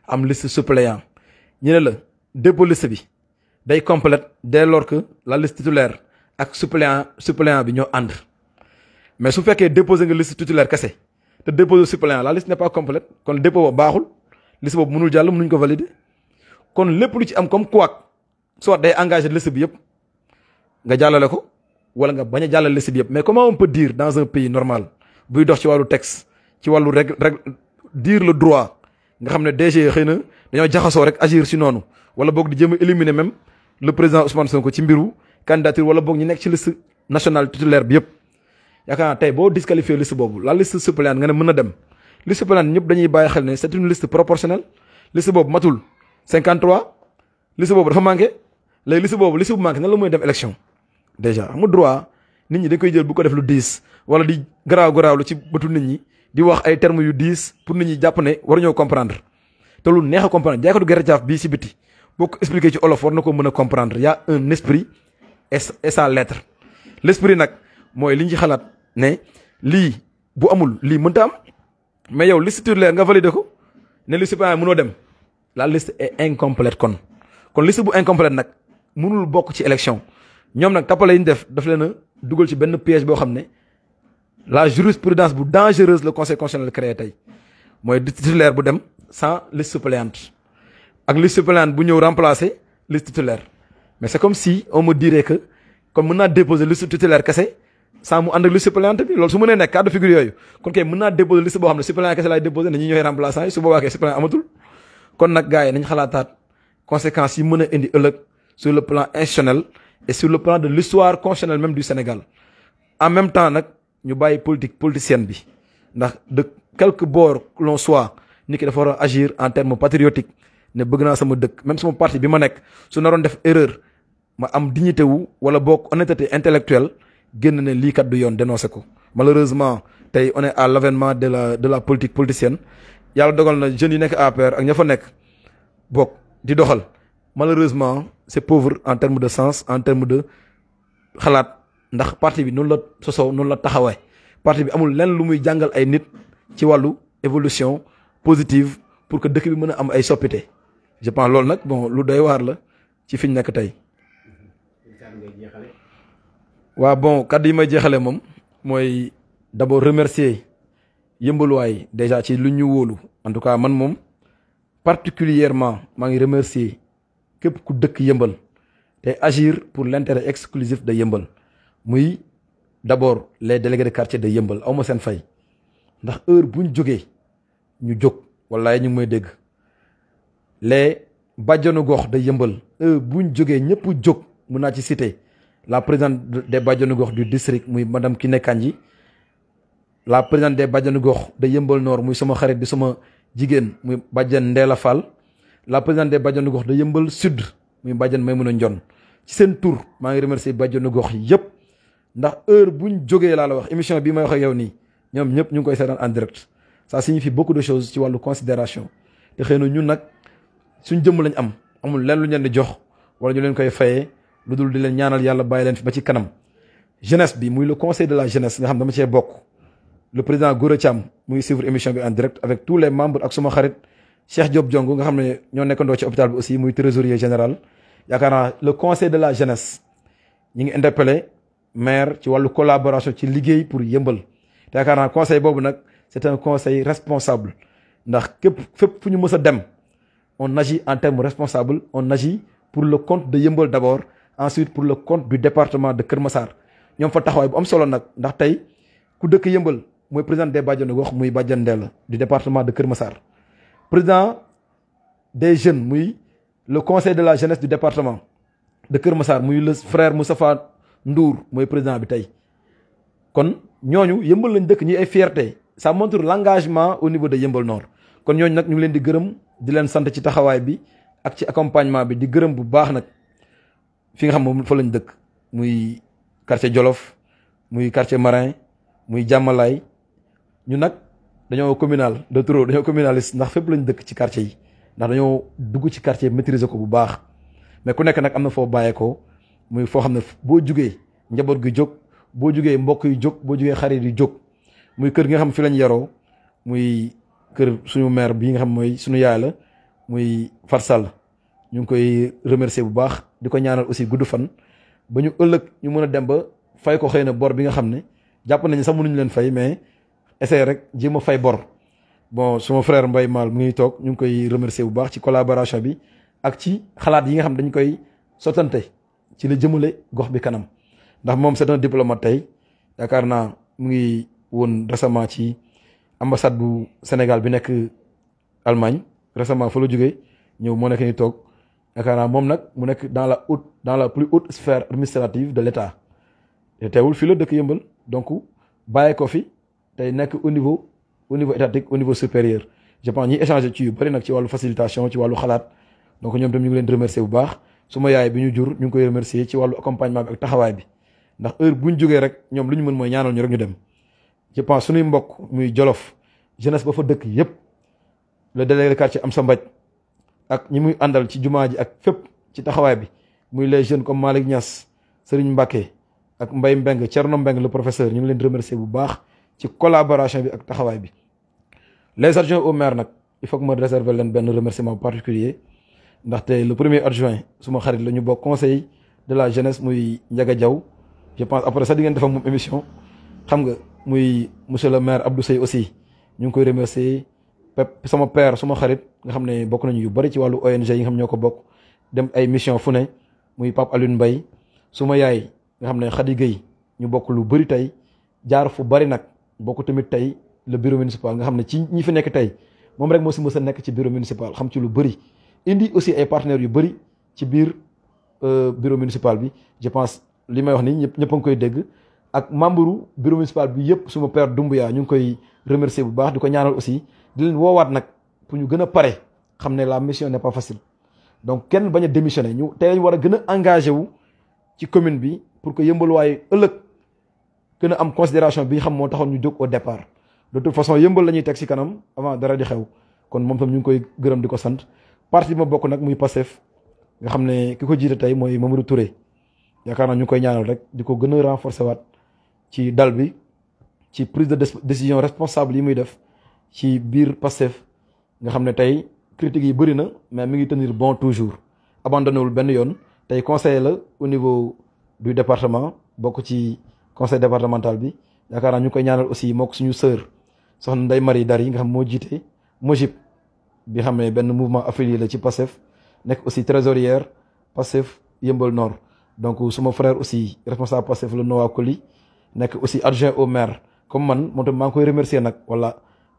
am liste suppléant ñu ne la dépôt liste bi day complète dès lors que la liste titulaire ak suppléant bi ñoo ànd mais su fekkee déposer nga liste titulaire kese te déposer suppléant la liste n'est pas complète kon dépôt ba baaxul liste boobu mënul jàll mënuñ ko valider kon lépp lu ci am comme quoi soit day engagé liste bi yëpp nga jàllale ko wala nga bañ a jàllale liste bi yëpp mais comment on peut dire dans un pays normal buy dox ci wàllu texte ci wàllu règle dire le droit nga xam ne DG xëy na dañoo jaxasoo rek agir si noonu wala boog di jëm a éliminer même le président Ousmane Sonko ci mbiru candidature wala boog ñu nekk ci liste nationale titulaire bi yëpp yaakaar naa tey boo disqualifié liste boobu la liste suppléante nga ne mën na dem liste suppléante ñëpp dañuy bàyyi xel ne c'est une liste proportionnelle liste boobu matul 53 liste boobu dafa manqué léegi liste boobu liste bu manqué nan la mooy dem élection déjà xam nga droit nit ñi dañ koy jël bu ko def lu 10 wala di garaaw lu ci bëtu nit ñi di wax ay termes yu 10 pour nit ñi jàpp ne war ñoo comprendre te lu neex a comprendre jaaykatu gerte caaf bii si biti boo ko expliqué ci olof war na ko mën a comprendre y a un esprit et sa lettre l'esprit nag mooy li ñu ci xalaat ne lii bu amul lii mënta am mais yow liste titulaire nga validé ko ne liste suppléant mënoo dem la liste est incomplète kon liste bu incomplète nag mënul bokk ci élection ñoom nag tappale yi ñu def daf leen a dugal ci benn piège boo xam ne la jurisprudence bu dangereuse le conseil constitutionnel créé tey mooy titulaire bu dem sans liste suppléante ak liste suppléante bu ñëw remplacer liste titulaire mais c'est comme si on me dirait que comme mën naa déposer liste titulaire kese sans mu ànd ak liste suppléante bi loolu su mënee nekk cas de figure yooyu kon kay mën naa déposer liste boo xam ne suppléant kese laay déposer ne ñi ñooy remplaçant yi su boobaa kay suppléant amatul kon nag gars yi nañ xalaataat conséquences yi mën a indi ëllëg sur le plan institutionnel et sur le plan de l'histoire constitutionnelle même du Sénégal en même temps nag ñu bàyyi politicienne bi ndax de quelque bord l'on soit nit ki dafa war a agir en termes patriotiques ne bëgg naa sama dëkk même sama parti bi ma nekk su naroon def erreur ma am dignité wu wala boog honnêteté intellectuelle génn ne lii kat du yoon dénoncé ko malheureusement tey on est à l'avènement de la politique politicienne yàlla dogal na jeunes yi nekk APR ak ña fa nekk bokk di doxal malheureusement c'est pauvre en termes de sens en termes de xalaat ndax parti bi noonu la sosoo noonu la taxawee parti bi amul lenn lu muy jàngal ay nit ci wàllu évolution positive pour que dëkk bi mën a am ay soppite je pense loolu nag bon lu doy waar la ci fi ñu nekk tey. waaw bon kàddu yi may jeexale moom mooy d'abord remercier yëmbaluwaay déjà ci lu ñu wóolu en tout cas man moom particulièrement maa ngi remercier képp ku dëkk yëmbal te agir pour l'intérêt exclusif de yëmbal muy d'abord les délégués de quartier de yëmbal awma seen fay ndax heure buñ jógee ñu jóg wallaay ñu ngi may dégg les bàjjanu gox de yëmbal heure buñ jógee ñëpp jóg mun naa ci citer la présidente des bàjjanu gox du district muy madame Kiné Kandji la présidente des bàjjanu gox de yëmbal nord muy sama xarit di sama jigéen muy bàjjan Ndeela Fall la présidente des bàjjanu gox de yëmbal sud muy bàjjan Maymuna Njon ci seen tur maa ngi remercier bàjjanu gox yëpp ndax heure buñ jógee laa la wax émission bi may wax ak yow nii ñoom ñëpp ñu ngi koy seetaan en direct ça signifie beaucoup de choses ci wàllu considération te xëy na ñun nag suñ jëmm lañ am amul leen lu ñu leen di jox wala ñu leen koy fayee lu dul di leen ñaanal yàlla bàyyi leen fi ba ci kanam jeunesse bi muy le conseil de la jeunesse nga xam dama cee bokk le président Gora Thiam muy suivre émission bi en direct avec tous les membres ak suma xarit Cheikh Diop Diongo nga xam ne ñoo nekkandoo ci hôpital bi aussi muy trésorier général yaakaar naa le conseil de la jeunesse ñi ngi interpellé maire ci wàllu collaboration ci liggéey pour yëmbal te yaakaar naa conseil boobu nag c'est un conseil responsable ndax fépp fu ñu mës a dem on agit en termes responsables on agit pour le compte de yëmbal d'abord ensuite pour le compte du département de Kër Massar ñoom fa taxawaay bu am solo nag ndax tey ku dëkk yëmbal mooy président des bàjjenu gox muy bàjjan Ndella du département de Kër Massar président des jeunes muy le conseil de la jeunesse du département de Kër Massar muy le frère Moustapha Ndour mooy président bi tey kon ñooñu yëmbal lañ dëkk ñi ay fierté ça montre l'engagement au niveau de yëmbal nord kon ñooñu nag ñu ngi leen di gërëm di leen sant ci taxawaay bi ak ci accompagnement bi di gërëm bu baax nag fi nga xam moom fa lañ dëkk muy quartier Jolof muy quartier Marin muy Jàmmalaay ñu nag dañoo communal de trop dañoo communaliste ndax fépp lañ dëkk ci quartier yi ndax dañoo dugg ci quartier maîtriser ko bu baax mais ku nekk nag am na foo bàyyeekoo muy foo xam ne boo jugee njaboot gi jóg boo jugee mbokk yi jóg boo jugee xarit yi jóg muy kër gi nga xam fi lañ yaroo muy kër suñu maire bii nga xam mooy suñu yaay la muy Farsal ñu ngi koy remercier bu baax di ko ñaanal aussi gudd fan ba ñu ëllëg ñu mën a dem ba fay ko xëy na bor bi nga xam ne jàpp nañu sax mënuñu leen fay mais essayer rek jéem a fay bor bon suma frère Mbaye Mal mu ngi toog ñu ngi koy remercier bu baax ci collaboration bi ak ci xalaat yi nga xam dañ koy sottante ci la jëmale gox bi kanam ndax moom c'est un diplomate tey yaakaar naa mu ngi woon récemment ci ambassade bu Sénégal bi nekk Allemagne récemment fa la jógee ñëw moo nekk ni toog yaakaar naa moom nag mu nekk dans la plus haute sphère administrative de l'État te teewul fii la dëkk yëmbal donc bàyyi ko fi tey nekk au niveau étatique au niveau supérieur je pense ñi échanger ci yu bëri nag ci wàllu facilitation ci wàllu xalaat donc ñoom tam ñu ngi leen di remercier bu baax suma yaay bi ñu jur ñu ngi koy remercier ci wàllu accompagnement bi ak taxawaay bi ndax heure bu ñu jógee rek ñoom lu ñu mën mooy ñaanal ñu rek ñu dem je pense suñuy mbokk muy Jolof jeunesse ba fa dëkk yépp le délégué de quartier am sa mbaj ak ñi muy àndal ci jumaa ji ak fépp ci taxawaay bi muy les jeunes comme Malick Niass Serigne Mbacké ak Mbaye Mbeng Thierno Mbeng le professeur ñu ngi leen di remercier bu baax ci collaboration bi ak taxawaay bi les adjoints au maire nag il faut que ma réserver leen benn remerciement particulier ndaxte le premier adjoint suma xarit la ñu bokk conseil de la jeunesse muy Ndiaga Diaw je pense après ça di ngeen def ak moom émission xam nga muy monsieur le maire Abdou Seye aussi ñu ngi koy remercier sama père suma xarit nga xam ne bokk nañu yu bari ci wàllu ONG yi nga xam ñoo ko bokk dem ay mission fu ne muy Pape Alioune Mbaye suma yaay nga xam ne Khady Gueye ñu bokk lu bari tey jaar fu bari nag bokk tamit tey le bureau municipal nga xam ne ci ñi fi nekk tey moom rek moo si mës a nekk ci bureau municipal xam ci lu bari indi aussi ay partenaires yu bari ci biir bureau municipal bi je pense li may wax ni ñëpp a ngi koy dégg ak membre bureau municipal bi yëpp suma père Doumbouya ñu ngi koy remercier bu baax di ko ñaanal aussi di leen woowaat nag pour ñu gën a pare xam ne la mission n'est pas facile donc kenn bañ a démissionner ñu tey lañ war a gën a engagé wu ci commune bi pour que Yeumbeul waaye ëllëg gën a am considération bi xam moo taxoon ñu jóg au départ de toute façon Yeumbeul la ñuy teg ci kanam avant dara di xew kon moom tam ñu ngi koy gërëm di ko sant parti bi ma bokk nag muy Pastef nga xam ne ki ko jiite tey mooy Mamadou Touré yaakaar naa ñu ngi koy ñaanal rek di ko gën a renforcer waat ci dal bi ci prise de décision responsable yi muy def ci biir Pastef nga xam ne tey critiques yi bëri na mais mi ngi tenir bon toujours abandonné wul benn yoon tey conseiller la au niveau du département bokk ci conseil départemental bi yaakaar naa ñu koy ñaanal aussi mook suñu sœur soxna Ndeye Marie Dar yi nga xam moo jiite Mojib bi xam ne benn mouvement affilié la ci Pastef nekk aussi trésorière Pastef Yeumbeul Nord donc suma frère aussi responsable Pastef la Noa Koli nekk aussi adjoint au maire comme man moom tamit maa ngi koy remercier nag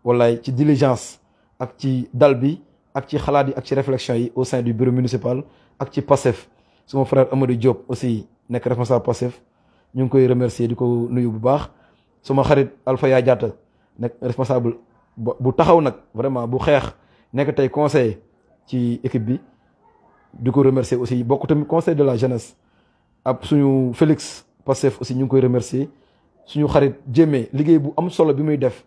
wallaay ci diligence ak ci dal bi ak ci xalaat yi ak ci réflexion yi au sein du bureau municipal ak ci Pastef suma frère Amadou Diop aussi nekk responsable Pastef ñu ngi koy remercier di ko nuyu bu baax suma xarit Alpha Ya Diatta nekk responsable bu taxaw nag vraiment bu xeex nekk tey conseiller ci équipe bi di ko remercier aussi bokk tamit conseil de la jeunesse ab suñu Félix Pastef aussi ñu ngi koy remercier suñu xarit Jéeme liggéey bu am solo bi muy def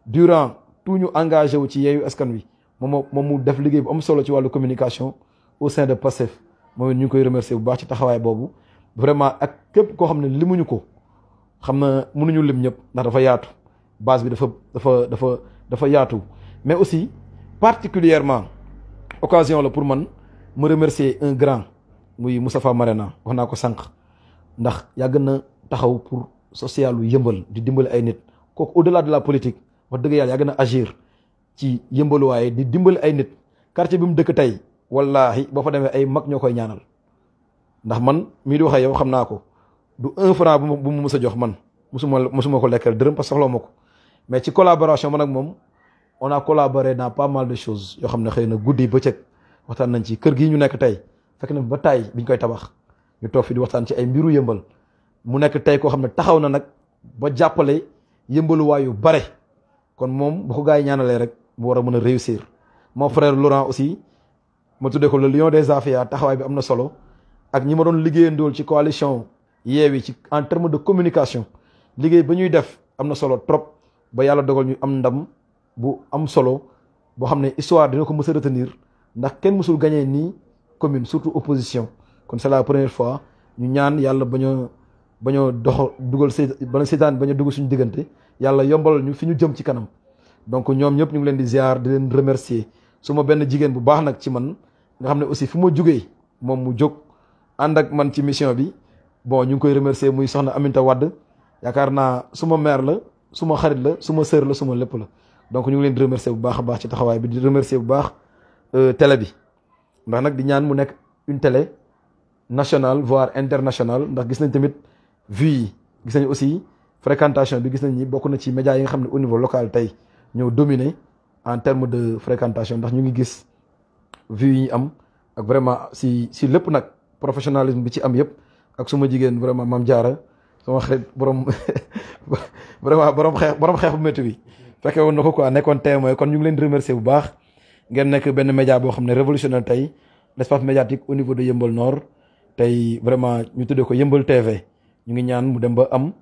durant tout ñu engagé wu ci Yewwi Askan Wi moom mu def liggéey bu am solo ci wàllu communication au sein de Pastef moom ñu ngi koy remercier bu baax ci taxawaay boobu vraiment ak képp koo xam ne limuñu ko xam na mënuñu lim ñëpp ndax dafa yaatu base bi dafa yaatu mais aussi particulièrement occasion la pour man ma remercier un grand muy Moustapha Marena wax naa ko sànq ndax yàgg na taxaw pour social lu yëmbal di dimbali ay nit kooku au-delà de la politique wax dëgg yàlla yàgg na agir ci yëmbaluwaaye di dimbali ay nit quartier bi mu dëkk tey wallaahi boo fa demee ay mag ñoo koy ñaanal ndax man mii di wax ak yow xam naa ko du 1 franc bu mu mës a jox man musuma ko lekkal dërëm parce que soxla ma ko mais ci collaboration man ak moom on a collaboré dans pas mal de choses yoo xam ne xëy na guddi bëccëg waxtaan nañ ci kër gii ñu nekk tey fekk na ba taay biñ koy tabax ñu toog fi di waxtaan ci ay mbiru yëmbal mu nekk tey koo xam ne taxaw na nag ba jàppale yëmbaluwaay yu bare kon moom bu ko gars yi ñaanalee rek mu war a mën a réussir mon frère Laurent aussi ma tuddee ko le lion des affaires taxawaay bi am na solo ak ñi ma doon liggéeyandool ci coalition Yewwi ci en terme de communication liggéey ba ñuy def am na solo trop ba yàlla dogal ñu am ndam bu am solo boo xam ne histoire dina ko mës a retenir ndax kenn mësul gagné nii commune surtout opposition kon c'est la première fois ñu ñaan yàlla bañoo dox dugal seytaan bañ a dugg suñu diggante yàlla yombal ñu fi ñu jëm ci kanam donc ñoom ñëpp ñu ngi leen di ziar di leen remercier su ma benn jigéen bu baax nag ci man nga xam ne aussi fu ma jugee moom mu jóg ànd ak man ci mission bi bon ñu ngi koy remercier muy soxna Aminta Wade yaakaar naa suma mère la suma xarit la suma sœur la suma lépp la donc ñu ngi leen di remercier bu baax a baax ci taxawaay bi di remercier bu baax télé bi ndax nag di ñaan mu nekk une télé nationale voire internationale ndax gis nañ tamit vues yi gis nañ aussi fréquentation bi gis nañ ni bokk na ci médias yi nga xam ne au niveau local tey ñoo dominé en terme de fréquentation ndax ñu ngi gis vues yi ñu am ak vraiment si lépp nag professionnalisme bi ci am yëpp ak suma jigéen vraiment Mame Diarra sama xarit borom vraiment borom xeex bu métti bi fekkee woon na ko quoi nekkoon témoin kon ñu ngi leen di remercier bu baax ngeen nekk benn média boo xam ne révolutionnaire tey l'espace médiatique au niveau de Yeumbeul Nord tey vraiment ñu tuddee ko Yeumbeul TV ñu ngi ñaan mu dem ba am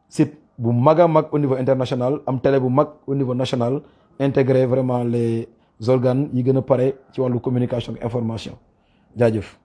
site bu mag a mag au niveau international am télé bu mag au niveau national intégrer vraiment les organes yi gën a pare ci wàllu communication ak information jaajëf